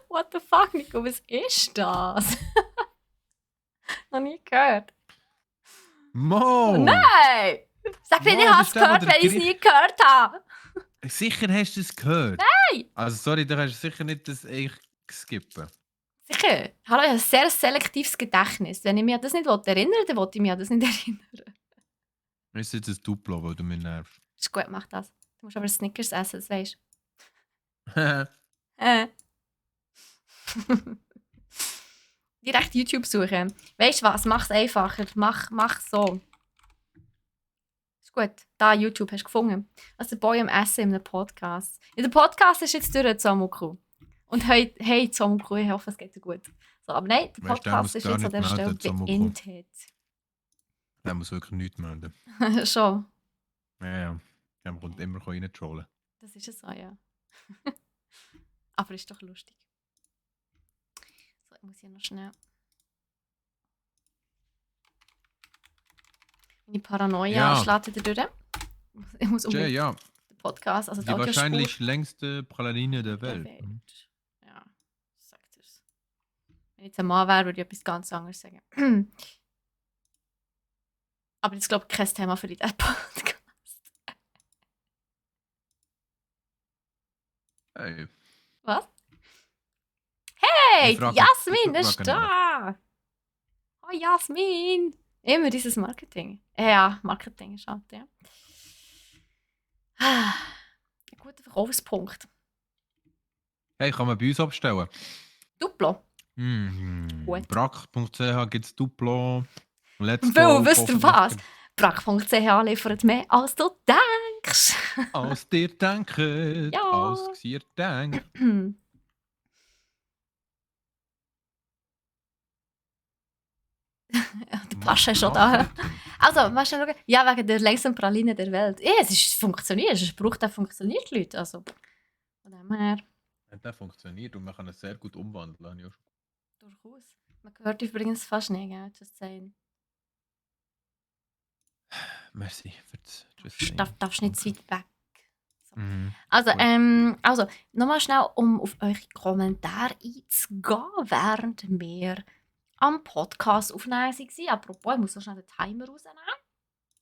What the fuck, Nico, was ist das? Noch nie gehört. Mo! Nein! Sag nicht, Mo, ich das habe es ist der, gehört, der wenn ich es Gri- nie gehört habe. Sicher hast du es gehört. Nein! Also sorry, du kannst sicher nicht das eigentlich skippen. Sicher. Hallo, ich habe ein sehr selektives Gedächtnis. Wenn ich mich an das nicht erinnern will, dann will ich mich an das nicht erinnern. Das ist jetzt ein Duplo, weil du mich nervst. Ist gut, mach das. Du musst aber Snickers essen, das weisst Ja, du. Direkt YouTube suchen. Weißt du was? Mach es einfacher. Mach so. Ist gut. Da YouTube hast du gefunden. Also der Boy am Essen in einem Podcast. Ja, der Podcast ist jetzt durch, Zomuku. Und hey Zomuku, ich hoffe, es geht dir gut. So, aber nein, der Weißt du, der Podcast muss ist gar jetzt an nicht dieser Stelle melden, Zomuku. beendet. Der muss wirklich nichts melden. Schon. Ja. Der kommt immer reintrollen. Das ist es so, ja. Aber ist doch lustig. So, ich muss hier noch schnell. Meine Paranoia Ja. schlägt wieder durch. Ich muss Ja, unbedingt ja. den Podcast, also Die die Audiospur wahrscheinlich längste Praline der der Welt. Welt. Ja, sagt es. Wenn ich jetzt ein Mann wäre, würde ich etwas ganz anderes sagen. Aber das ist, glaube ich, kein Thema für diesen Podcast. Hey. Was? Hey, Ich frage- Jasmin ich ist frage da! Oh, Jasmin! Immer dieses Marketing. Ja, Marketing ist halt, ja. Ein guter Verkaufspunkt. Hey, kann man bei uns abstellen? Duplo. Gut. Brack.ch gibt es Duplo. Let's Weil, go. wisst ihr was? Brack.ch liefert mehr, als du denkst. Als dir denken. Ja. Als gesier denkt. Der Pascha ist schon da. Also, weißt du, schauen? Ja, wegen der längsten Praline der Welt. Ja, es funktioniert. Es ist ein Spruch, der funktioniert, Leute. Also, von dem her, Ja, der funktioniert und man kann es sehr gut umwandeln. habe ich auch schon- durchaus. Man hört übrigens fast nicht, gell? Just saying. Merci für das Just Du Saying. darfst nicht zu weit weg. Mhm. Also, Gut. also nochmal schnell, um auf eure Kommentare einzugehen, während wir am Podcast aufnehmen waren. Apropos, ich muss noch schnell den Timer rausnehmen.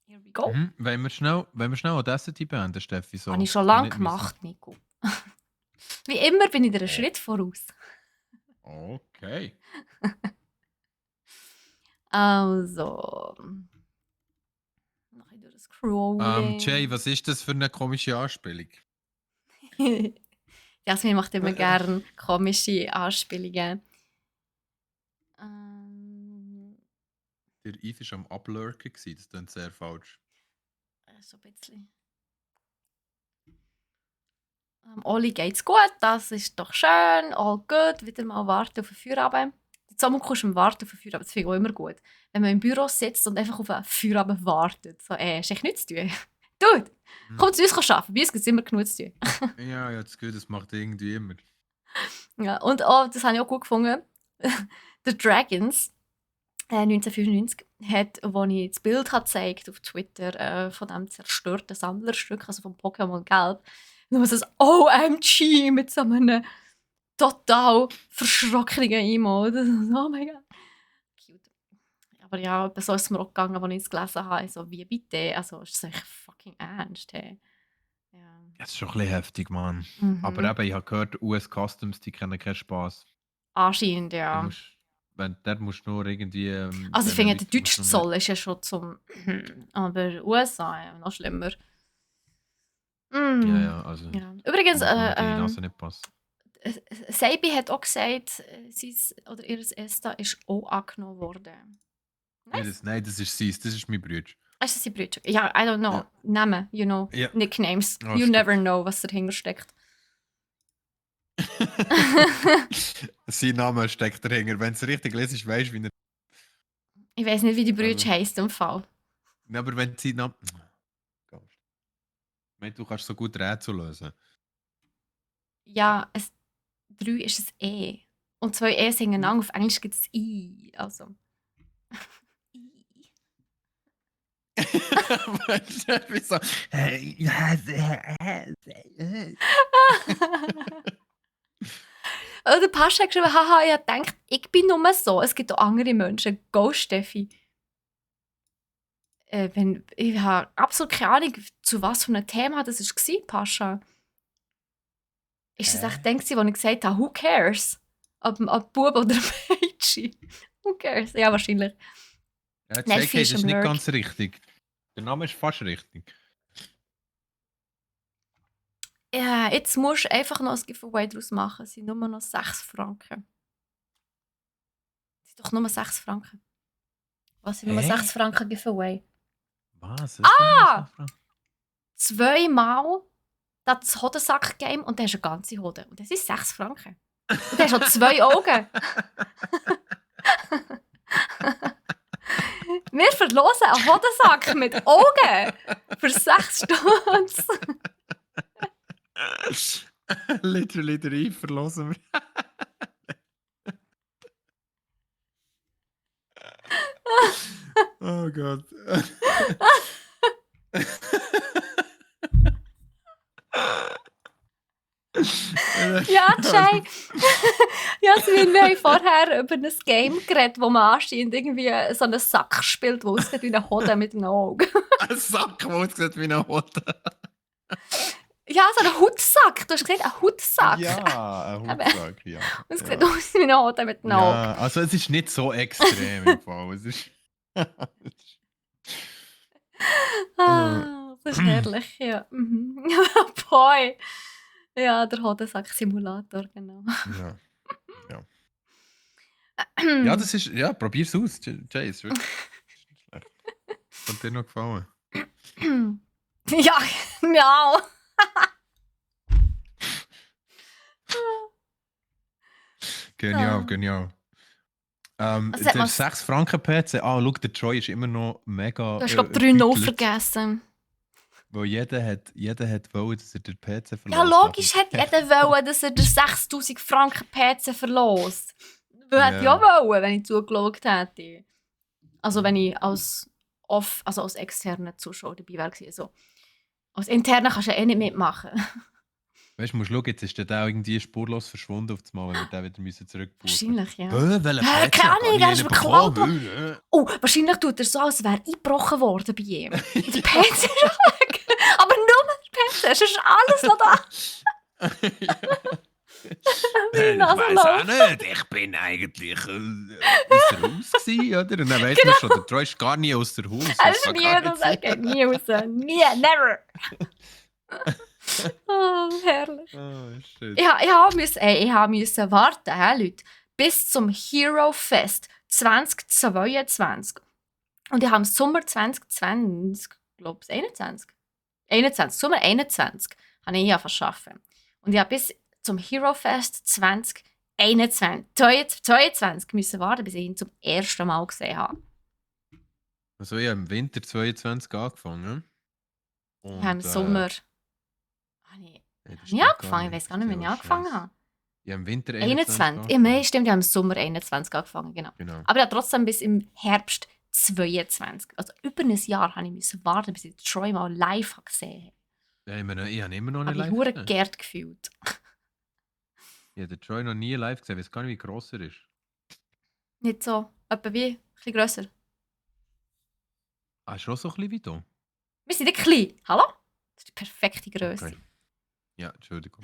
Here we go. Mhm. Wollen wir schnell Audacity beenden, Steffi? So, Habe ich schon dass wir lange nicht müssen- gemacht, Nico. Wie immer bin ich dir einen Oh. Schritt voraus. Okay. Also. Noch ein das Scrolling. Jay, was ist das für eine komische Anspielung? Jasmin macht immer gerne komische Anspielungen. Der Eve war am Ablurken, das klingt sehr falsch. So ein bisschen. Oli geht's gut, das ist doch schön, all good. Wieder mal warten auf den Feierabend. Zusammen kommst du am Warten auf den Feierabend, das finde ich auch immer gut. Wenn man im Büro sitzt und einfach auf einen Feierabend wartet. So, hast du echt nichts zu tun? Dude, komm zu uns arbeiten, bei uns gibt es immer genug zu tun. Ja, das Gefühl, das macht irgendwie immer. Ja, und auch, das habe ich auch gut gefunden, The Dragons 1995 hat, als ich das Bild habe gezeigt auf Twitter von dem zerstörten Sammlerstück, also vom Pokémon Gelb, nur so ein OMG mit so einem total verschrockenen Emote. Oh mein Gott. Cute. Aber ja, so ist es mir auch gegangen, als ich es gelesen habe. So, wie bitte? Also, ist das echt fucking ernst? Hey? Ja. Das ist schon ein bisschen heftig, Mann. Mhm. Aber eben, ich habe gehört, US Customs, die kennen keinen Spass. Anscheinend, ja. Dort musst du nur irgendwie. Also ich wenn finde, Leute der musst deutsche du nur- Zoll ist ja schon zum... Aber USA, ja, noch schlimmer. Ja, also. Ja. Übrigens, muss man die Nase nicht passen. Seibi hat auch gesagt, ihr ESTA ist auch angenommen worden. Nice. Nein, das ist sie, das ist mein Bruder. Ist das die Brüder? Ja, I don't know. Ja. Namen, you know. Ja. Nicknames. Oh, You stimmt. never know, was dahinter steckt. Sein Name steckt dahinter. Wenn du es richtig lesest, weißt du, wie er. Ich weiß nicht, wie die Brüder Also. heisst im Fall. Ja, aber wenn sein Name. Ich meine, du kannst so gut Rätsel lösen. Ja, 3 ist ein E. Und 2 E's hintereinander. Auf Englisch gibt es I. Also. Wieso? Der Pascha hat geschrieben, haha, ich denke, ich bin nur so. Es gibt auch andere Menschen. Go, Steffi. Ich habe absolut keine Ahnung, zu was für einem Thema das war, Pascha. Ist das echt das, wo ich gesagt habe, who cares? Ob Bub oder Mädchen? Who cares? Ja, wahrscheinlich. Ja, Nein, JK, das ist nicht ganz richtig. Der Name ist fast richtig. Ja, jetzt musst du einfach noch ein Giveaway daraus machen. Es sind nur noch 6 Franken. Es sind doch nur 6 Franken. Was sind nur 6 Franken Giveaway? Was? 2-mal das Hodensack-Game und dann hast du eine ganze Hode. Und das ist 6 Franken. Und dann hast du noch 2 Augen. Wir verlosen einen Hodensack mit Augen für 6 Stunden. Literally der Eve verlosen wir. Oh Gott. Ja, Jay. Jasmin, wir haben vorher über ein Game geredet, wo man anscheinend irgendwie so einen Sack spielt, der aussieht wie ein Hoden mit einem Auge. Ein Sack, der aussieht wie ein Hoden. Ja, so ein Hutsack. Du hast gesagt, ein Hutsack. Ja, ein Hutsack, ja. Und es sieht aus wie ein Hoden mit einem Auge. Ja, also es ist nicht so extrem im Fall. Es ist... Ah, das ist herrlich, ja. Mhm. Boy. Ja, der Hodensack-Simulator, genau. Ja. Ja, das ist... Ja, probier's aus, Jay. Ist wirklich schlecht. Hat dir noch gefallen? Ja, genau. Genial. Was hat Der man... 6 Franken PC, schau, der Troy ist immer noch mega Du hast, glaube ich, 3 0 beutelt, vergessen. weil jeder hat wollen, dass er den PC Ja, verlässt nach logisch dem hätte jeder wollen, dass er den 6000 Franken PC verlässt. Weil hätte ich auch Ja. wollen, wenn ich zugeschaut hätte. Also wenn ich als externer Zuschauer dabei wäre. Also, als interner kannst du ja eh nicht mitmachen. Weißt du, musst schauen, jetzt ist der da irgendwie spurlos verschwunden auf das Mal, wenn wir den wieder müssen zurückbuchen Wahrscheinlich, ja. müssen. Welchen Hä, PC? keine Gar Ahnung, nie er ist einen mir geklaut worden. bekommen. Oh, wahrscheinlich tut er so, als wäre eingebrochen worden bei ihm. Der PC ist weg. Aber nur der PC, es ist alles noch da. Meine Ich Nase weiss auch läuft. nicht, ich bin eigentlich aus der Haus gewesen, oder? Und dann weiss man schon, der Troy ist gar nie aus der Haus. Er Das ist kann nie gar raus, nicht er sein. geht nie raus. Nie, never. Oh, herrlich. Oh, shit. Ich musste warten, Leute, bis zum Hero Fest 2022. Und ich habe im Sommer 2020, glaube ich, 21, Sommer 21, habe ich hier arbeiten. Und ich habe bis zum Hero Fest 2022 müssen warten, bis ich ihn zum ersten Mal gesehen habe. Also ich habe im Winter 22 angefangen. Ich habe im Und, Sommer... Habe ich das nie stimmt gar angefangen? Ich nicht, weiß gar nicht, wann ich ja, angefangen Scheiße. habe. Ich habe im Winter 21. 21 Ja, nein, stimmt, ich habe im Sommer 21 angefangen, genau. Aber ich habe trotzdem bis im Herbst 22. Also über ein Jahr habe ich warten, bis ich Troy mal live gesehen habe. Ja, ich habe immer noch nicht Habe ich live hure gesehen. geehrt gefühlt. Ich habe den Troy noch nie live gesehen, ich weiß gar nicht, wie gross er ist. Nicht so, etwa wie, ein bisschen grösser. Ah, schon so ein bisschen wie du? Wir sind nicht klein. Hallo? Das ist die perfekte Größe. Okay. Ja, Entschuldigung.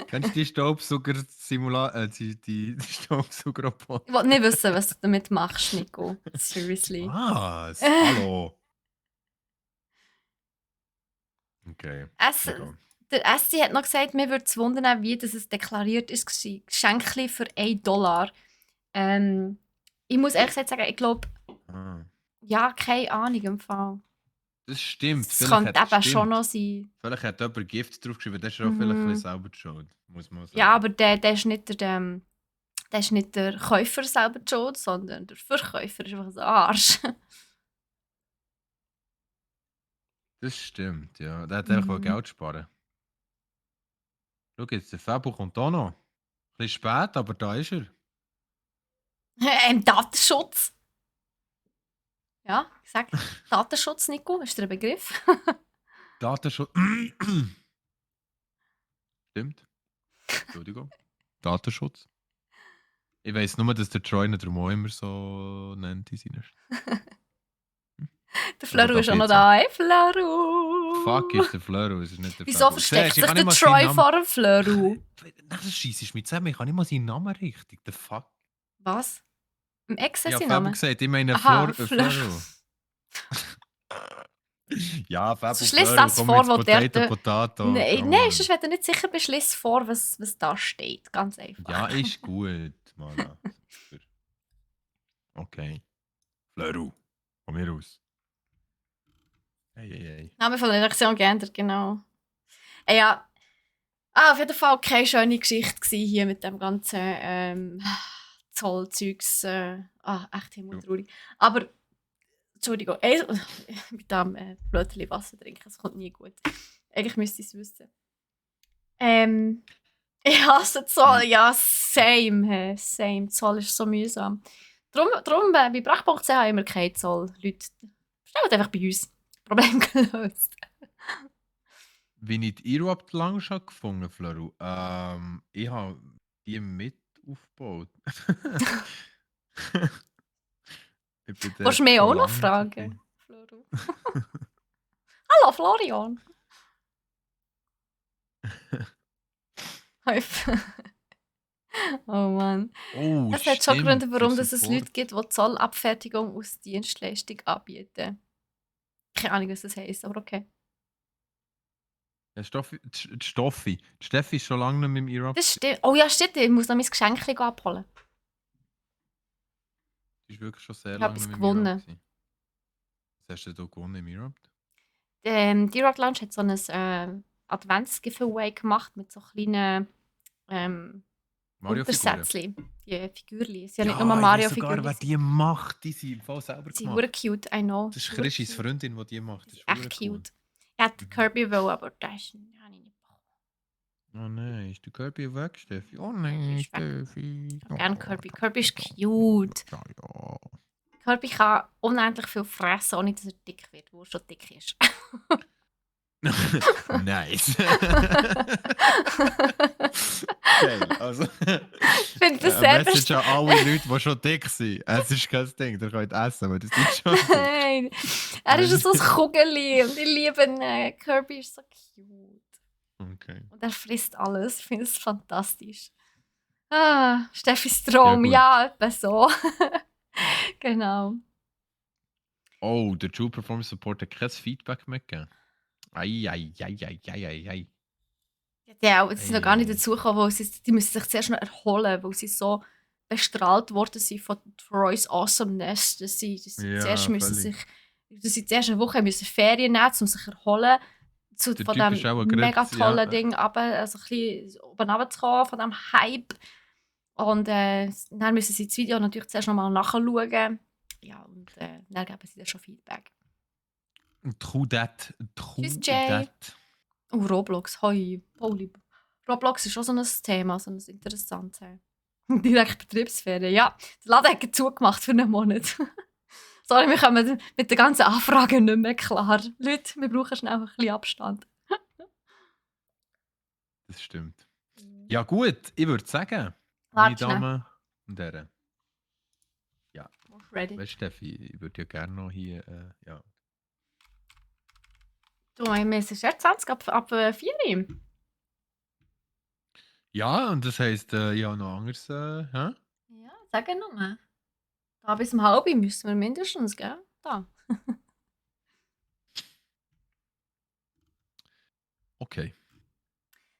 Kennst du die Staubsauger-Simulator, die Staubsaugerroboter? Ich wollte nicht wissen, was du damit machst, Nico. Seriously. Was? Hallo? Okay. egal. Der SC hat noch gesagt, mir würde es wundern, wie das es deklariert ist, Geschenkli für $1. Ich muss ehrlich gesagt sagen, ich glaube, ja, keine Ahnung im Fall. Das stimmt. Das könnte eben schon noch sein. Vielleicht hat jemand Gift draufgeschrieben, das ist auch vielleicht ein bisschen selber die Schuld, muss man sagen. Ja, aber der ist nicht der Käufer selber die Schuld, sondern der Verkäufer ist einfach ein Arsch. Das stimmt, ja. Der hat einfach Geld sparen. Schau jetzt, der Fabo kommt auch noch. Ein bisschen spät, aber da ist er. Datenschutz. Ja, ich sag Datenschutz, Nico, ist der ein Begriff? Datenschutz. Stimmt. Entschuldigung. Datenschutz. Ich weiss nur, dass der Troy ihn darum auch immer so nennt in seiner Der Fleru ist auch noch da, ey, Fleru! Fuck, ist der Fleru, es ist nicht der Wieso Fabo. versteckt Siehst, sich der Troy vor dem Fleru? Das scheisst mich zusammen, ich kann nicht mal seinen Namen richtig. The fuck? Was? Im Ex Ja, ist sein Fabo Name? gesagt, ich meine Aha, Fleru. Ja, Fabo, Sonst liest Fleru, das komm vor, jetzt, wo Potato. Nein, sonst wenn du nicht sicher bist, lies vor, was da steht. Ganz einfach. Ja, ist gut, Mann. Okay. Fleru, komm hier raus. Hey. Name von der Redaktion geändert, genau. Ja. Auf jeden Fall keine schöne Geschichte gewesen hier mit dem ganzen Zollzeugs. Echt himmeltraurig. Aber, Entschuldigung, mit dem Blödchen Wasser trinken, das kommt nie gut. Eigentlich müsste ich es wissen. Ich hasse Zoll, ja, same. Zoll ist so mühsam. Darum bei brach.ch haben wir keinen Zoll. Leute, bestellt einfach bei uns. Problem gelöst. Wie ich die Erupt Lounge habe gefunden, Fleru, ich habe die mit aufgebaut. Willst du mich auch noch fragen, Fleru? Hallo, Florian. Oh Mann. Oh, Es hat schon Gründe, warum es Leute gibt, die Zollabfertigung aus Dienstleistung anbieten. Keine Ahnung, was das heisst, aber okay. Ja, Stoffi. Die Steffi ist schon lange nicht mit dem Erupt. Das stimmt. Oh ja, stimmt. Ich muss noch mein Geschenk abholen. Die ist wirklich schon sehr Ich lange habe nicht etwas mit dem gewonnen. Erupt gewesen. Was hast du da gewonnen im Erupt? Die Erupt Lounge hat so ein Advents-Giveaway gemacht mit so kleinen Mario-Figuren. Untersätzchen. Die Figürchen. Es sind ja nicht Ja, nur ich weiß sogar, Mario-Figürchen. wer die macht. Die sind voll selber Sie sind gemacht. verdammt cute, I know. Das ist Verdammt Chrisis cute. Freundin, die die macht. Das Sie ist sind echt verdammt cool. cute. Ich hätte Kirby wollen, aber das habe ich nicht bekommen. Oh nein, ist der Kirby weg, Steffi? Oh nein, Ist weg. Steffi. Ich habe gerne Kirby. Kirby ist cute. Ja, ja. Kirby kann unendlich viel fressen, ohne dass er dick wird, wo er schon dick ist. Nice. Geil. Also, Ich finde das eine sehr Message an alle Leute, die schon dick sind. Es ist kein Ding, ihr könnt essen, aber das ist schon dick. Nein, er ist so ein Kugeli und ich liebe ihn. Kirby ist so cute. Okay. Und er frisst alles. Ich finde es fantastisch. Ah, Steffis Traum, Ja, gut. ja, etwa so. Genau. Oh, der True Performance Support hat kein Feedback mehr gegeben. Ei. Ja, sie sind noch gar nicht Ei. dazu gekommen, weil die müssen sich zuerst noch erholen, weil sie so bestrahlt worden sind von Roy's Awesomeness, dass sie Ja, zuerst müssen völlig. dass sie zuerst eine Woche müssen Ferien nehmen, um sich zu erholen, Der von Typ ist dem auch mega gerade, tollen ja. Ding, aber also ein bisschen oben runterzukommen, von dem Hype. Und dann müssen sie das Video natürlich zuerst nochmal nachschauen. Ja, und dann geben sie dann schon Feedback. True that. Tschüss, Jay. Und Roblox, hoi, Pauli. Roblox ist auch so ein Thema, so ein interessantes. Direkt Betriebsferien. Ja, der Laden hat zugemacht für einen Monat. Sorry, wir kommen mit den ganzen Anfragen nicht mehr klar. Leute, wir brauchen schnell ein bisschen Abstand. Das stimmt. Ja gut, ich würde sagen, meine Warte schnell. Damen und Herren. Ready. Weißt du, Steffi, ich würde ja gerne noch hier, ja. Du, wir sind jetzt 20 ab 4 Uhr. Ja, und das heisst, ja, noch anderes, hä? Ja, sag nur. Da bis um 1:30 müssen wir mindestens, gell? Da. Okay.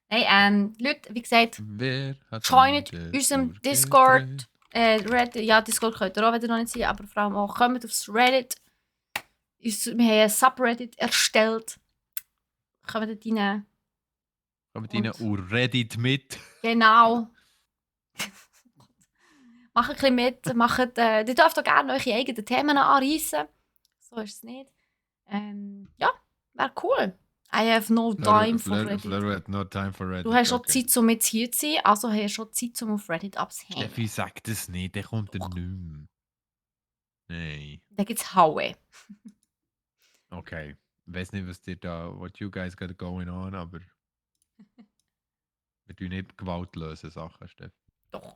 Hey, Leute, wie gesagt, Wer hat joint den unserem Discord Discord. Reddit, ja, Discord könnt ihr auch wieder noch nicht sein, aber vor allem auch kommt aufs Reddit. Wir haben ein Subreddit erstellt. Kommt dort rein. Kommt rein und redet mit. Genau. Macht ein bisschen mit. Ihr dürft auch gerne eure eigenen Themen anreissen. So ist es nicht. Ja, wäre cool. I have no time for Reddit. Fleur hat no time for Reddit. Du hast schon Zeit, um jetzt hier zu sein, also hast du schon Zeit, um auf Reddit abzuhängen. Steffi sagt das nicht, der kommt dann nicht mehr. Nein. Da gibt es Haue. Okay. Ich weiß nicht, was dir da, what you guys got going on, aber wir tun nicht gewaltlose Sachen, Steffi. Doch.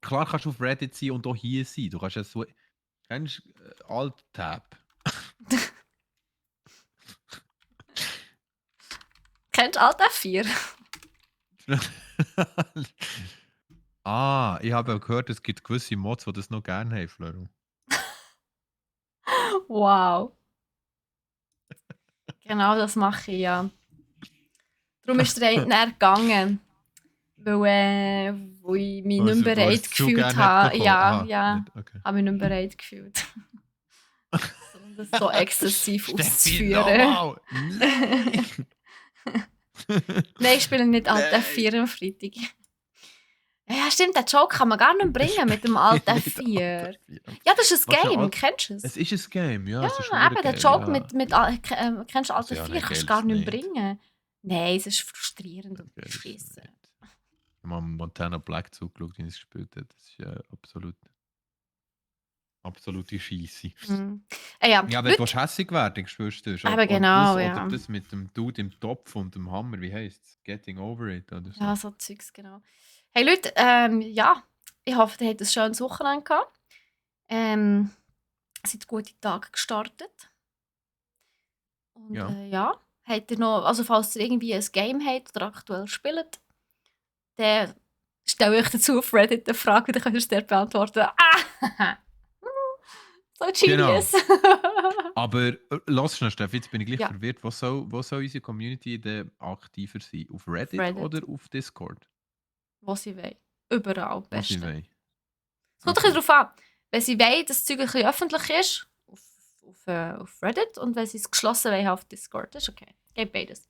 Klar kannst du auf Reddit sein und auch hier sein. Du kannst ja so. Kennst du Alt-Tab? Kennst du Alt F4? Ich habe auch gehört, es gibt gewisse Mods, die das noch gerne haben, Fleur. Wow. Genau das mache ich ja. Darum ist der eine dann gegangen. Weil ich mich nicht mehr bereit gefühlt habe. Ja, Okay. habe mich nicht mehr bereit gefühlt. Das so exzessiv Steffi, auszuführen. no! Nein! Nein, ich spiele nicht Alt F4 am Freitag. Ja, stimmt, den Joke kann man gar nicht bringen mit dem Alt F4. Ja, das ist ein Game, kennst du es? Es ist ein Game, ja. Ja, es ist eben, der Joke ja. kennst du Alt Also, ja, F4, nein, kannst du geil gar ist nicht nicht. bringen. Nein, es ist frustrierend und Geil ist es beschissen. nicht. Ich habe mal Montana Black zugeschaut, wie er es gespielt hat. Das ist absolute Scheisse. Ja, Ja, wenn du hässig werden spielst du. Eben genau, das, ja. Oder das mit dem Dude im Topf und dem Hammer, wie heisst es? Getting over it oder so. Ja, so Zeugs, genau. Hey Leute, ja, ich hoffe, ihr habt ein schönes Wochenende gehabt. Seid gute Tage gestartet. Und Ja. habt ihr noch, also falls ihr irgendwie ein Game habt oder aktuell spielt, dann stelle ich dazu auf Reddit eine Frage, dann könnt ihr es dort beantworten. Ah! So genius! Aber lass schnell, Steffi, jetzt bin ich gleich Ja. verwirrt. Wo soll unsere Community denn aktiver sein? Auf Reddit, oder auf Discord? Wo sie wollen. Überall am Wo sie besten. wollen. Es kommt ein bisschen darauf an. Wenn sie wollen, dass das Zeug ein bisschen öffentlich ist, auf Reddit, und wenn sie es geschlossen wollen, auf Discord. Das ist okay. Geht beides.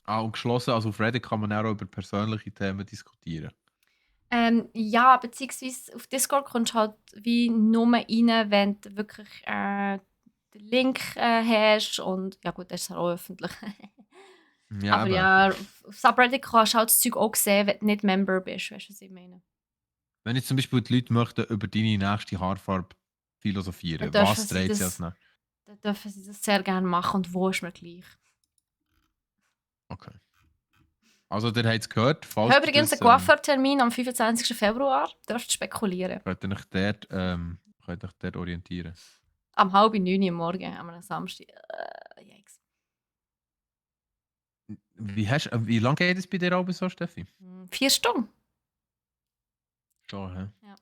Und geschlossen, also auf Reddit kann man auch über persönliche Themen diskutieren. Ja, beziehungsweise auf Discord kommst du halt wie nur rein, wenn du wirklich den Link hast und ja gut, das ist halt auch öffentlich. Ja, Aber eben. ja, auf Subreddit kannst du halt das Zeug auch sehen, wenn du nicht Member bist, weißt du, was ich meine? Wenn jetzt zum Beispiel die Leute möchten über deine nächste Haarfarbe Dann philosophieren, dürfen was sie dreht sie als das, nächstes? dann dürfen sie das sehr gerne machen und wo ist mir gleich. Okay. Also, ihr habt es gehört, Ich falls habe ihr übrigens das einen Coiffeur-Termin am 25. Februar, dürft spekulieren. könnt ihr euch dort orientieren. Am 8:30 Uhr am Morgen, am Samstag. Yikes. Wie lange geht es bei dir aber so, Steffi? 4 Stunden. Schon, hä? Ja.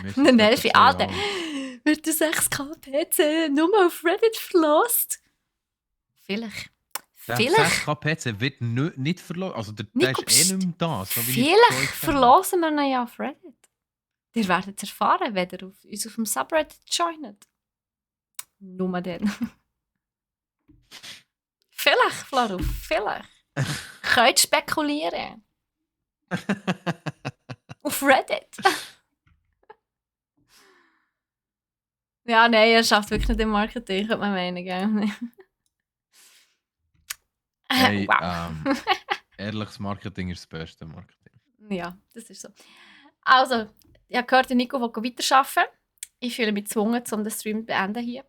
Mir sind Eine es etwa Nelfi, 2 Alter. Jahre. Wird der 6K-PC nur auf Reddit verlost? Vielleicht. Der Vielleicht. 6K-PC wird nicht verloren. Also, der Nico, ist eh nicht pst. mehr da, so wie ich es von Vielleicht euch kenne. verlosen wir ihn ja auf Reddit. Ihr werdet es erfahren, wenn ihr uns auf dem Subreddit joint. Nur dann. Vielleicht, Flaro, vielleicht. Könnt spekulieren. Auf Reddit. Ja, nein, er schafft wirklich nicht im Marketing, könnte man meinen, gell? Hey, Wow. ehrliches Marketing ist das beste Marketing. Ja, das ist so. Also, ich habe gehört, der Nico will weiterarbeiten. Ich fühle mich gezwungen, um den Stream zu beenden hier.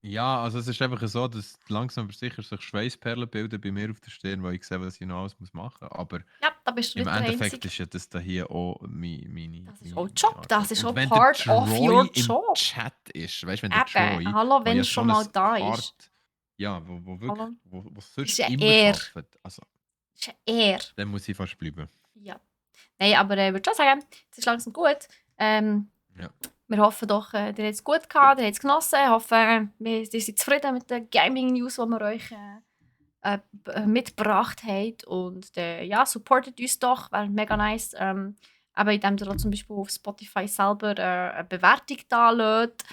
Ja, also es ist einfach so, dass langsam aber sicher sich Schweißperlen bilden bei mir auf der Stirn, weil ich sehe, was ich noch alles machen muss. Aber Ja, da bist du im nicht der Endeffekt Einzige. ist ja das da hier auch meine Das ist auch Job. Arbeit. Das ist Und auch wenn der part of your Troy im Job. Chat ist, weißt du, wenn der Eben, Troy, hallo, wo wenn ja er schon schon mal ein da ist. hart, ja, wo wirklich, Hallo. wo Ist sonst ja immer er. arbeitet, also Ist ja er. dann muss ich fast bleiben. Ja. Nein, aber ich würde schon sagen, es ist langsam gut. Ja. Wir hoffen doch, ihr habt es gut gehabt, ihr habt es genossen. Ich hoffe, ihr seid zufrieden mit den Gaming-News, die wir euch mitgebracht haben. Und ja, supportet uns doch, wäre mega nice. Aber indem ihr auch zum Beispiel auf Spotify selber eine Bewertung da lässt.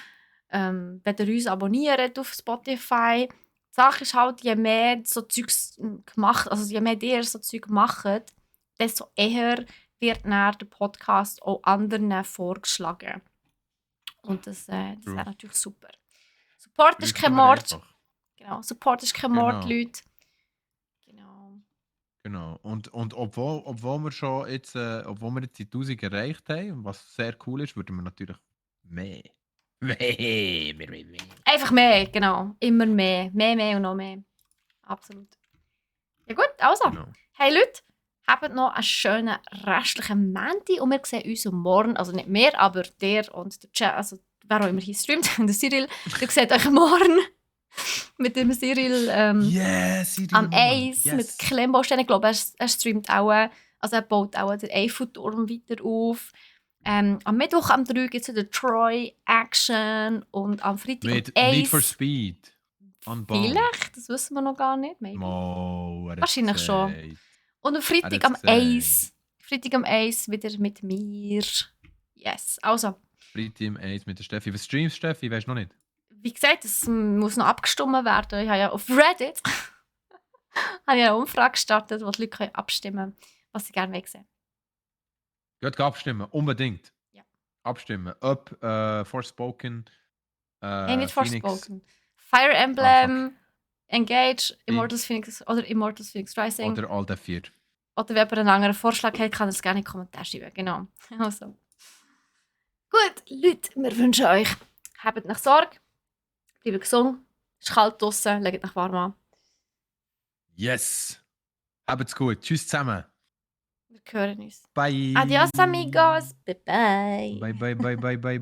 Wenn ihr uns abonniert auf Spotify. Die Sache ist halt, je mehr so Zeugs gemacht, also je mehr ihr so Zeug macht, desto eher wird dann der Podcast auch anderen vorgeschlagen. Und das wäre natürlich super. Support ist kein Mord. Einfach. Genau, Support ist kein Mord, Leute. Genau. Genau. Und obwohl wir schon jetzt, obwohl wir jetzt die 1000 erreicht haben, was sehr cool ist, würden wir natürlich mehr. Mehr. Einfach mehr, genau. Immer mehr. Mehr und noch mehr. Absolut. Ja gut, also. Genau. Hey Leute, habt noch einen schönen restlichen Montag und wir sehen uns morgen, also nicht mehr, aber der und der Chat, also wer auch immer hier streamt, der Cyril, ihr seht euch morgen mit dem Cyril Cyril am morgen. Eis Yes. mit Klemmbausteinen. Ich glaube, er streamt auch, also er baut auch den Eiffelturm weiter auf. Am Mittwoch am 3 gibt es wieder Troy Action und am Freitag Mit am Eis. Need for Speed. Unbound. Vielleicht, das wissen wir noch gar nicht. Maybe. Wahrscheinlich schon. Und am Freitag am Eis. Freitag am Eis wieder mit mir. Yes, also. Freitag am Eis mit der Steffi. Was streamst Steffi? Weißt du noch nicht? Wie gesagt, es muss noch abgestimmt werden. Ich habe ja auf Reddit habe ich eine Umfrage gestartet, wo die Leute abstimmen können, was sie gerne sehen. Geht abstimmen, unbedingt. Ja. Abstimmen. Ob Forspoken, Hey, nicht Phoenix. Forspoken. Fire Emblem, Engage, Immortals Phoenix Rising. Oder all der 4. Oder wenn jemand einen anderen Vorschlag hat, kann er es gerne in die Kommentare schreiben. Genau. Also. Gut, Leute, wir wünschen euch, habt nach Sorge, bleibt gesund, es ist kalt draußen, legt euch warm an. Yes! Habt's gut. Tschüss zusammen. Wir hören uns. Bye. Adios, amigos. Bye bye. Bye.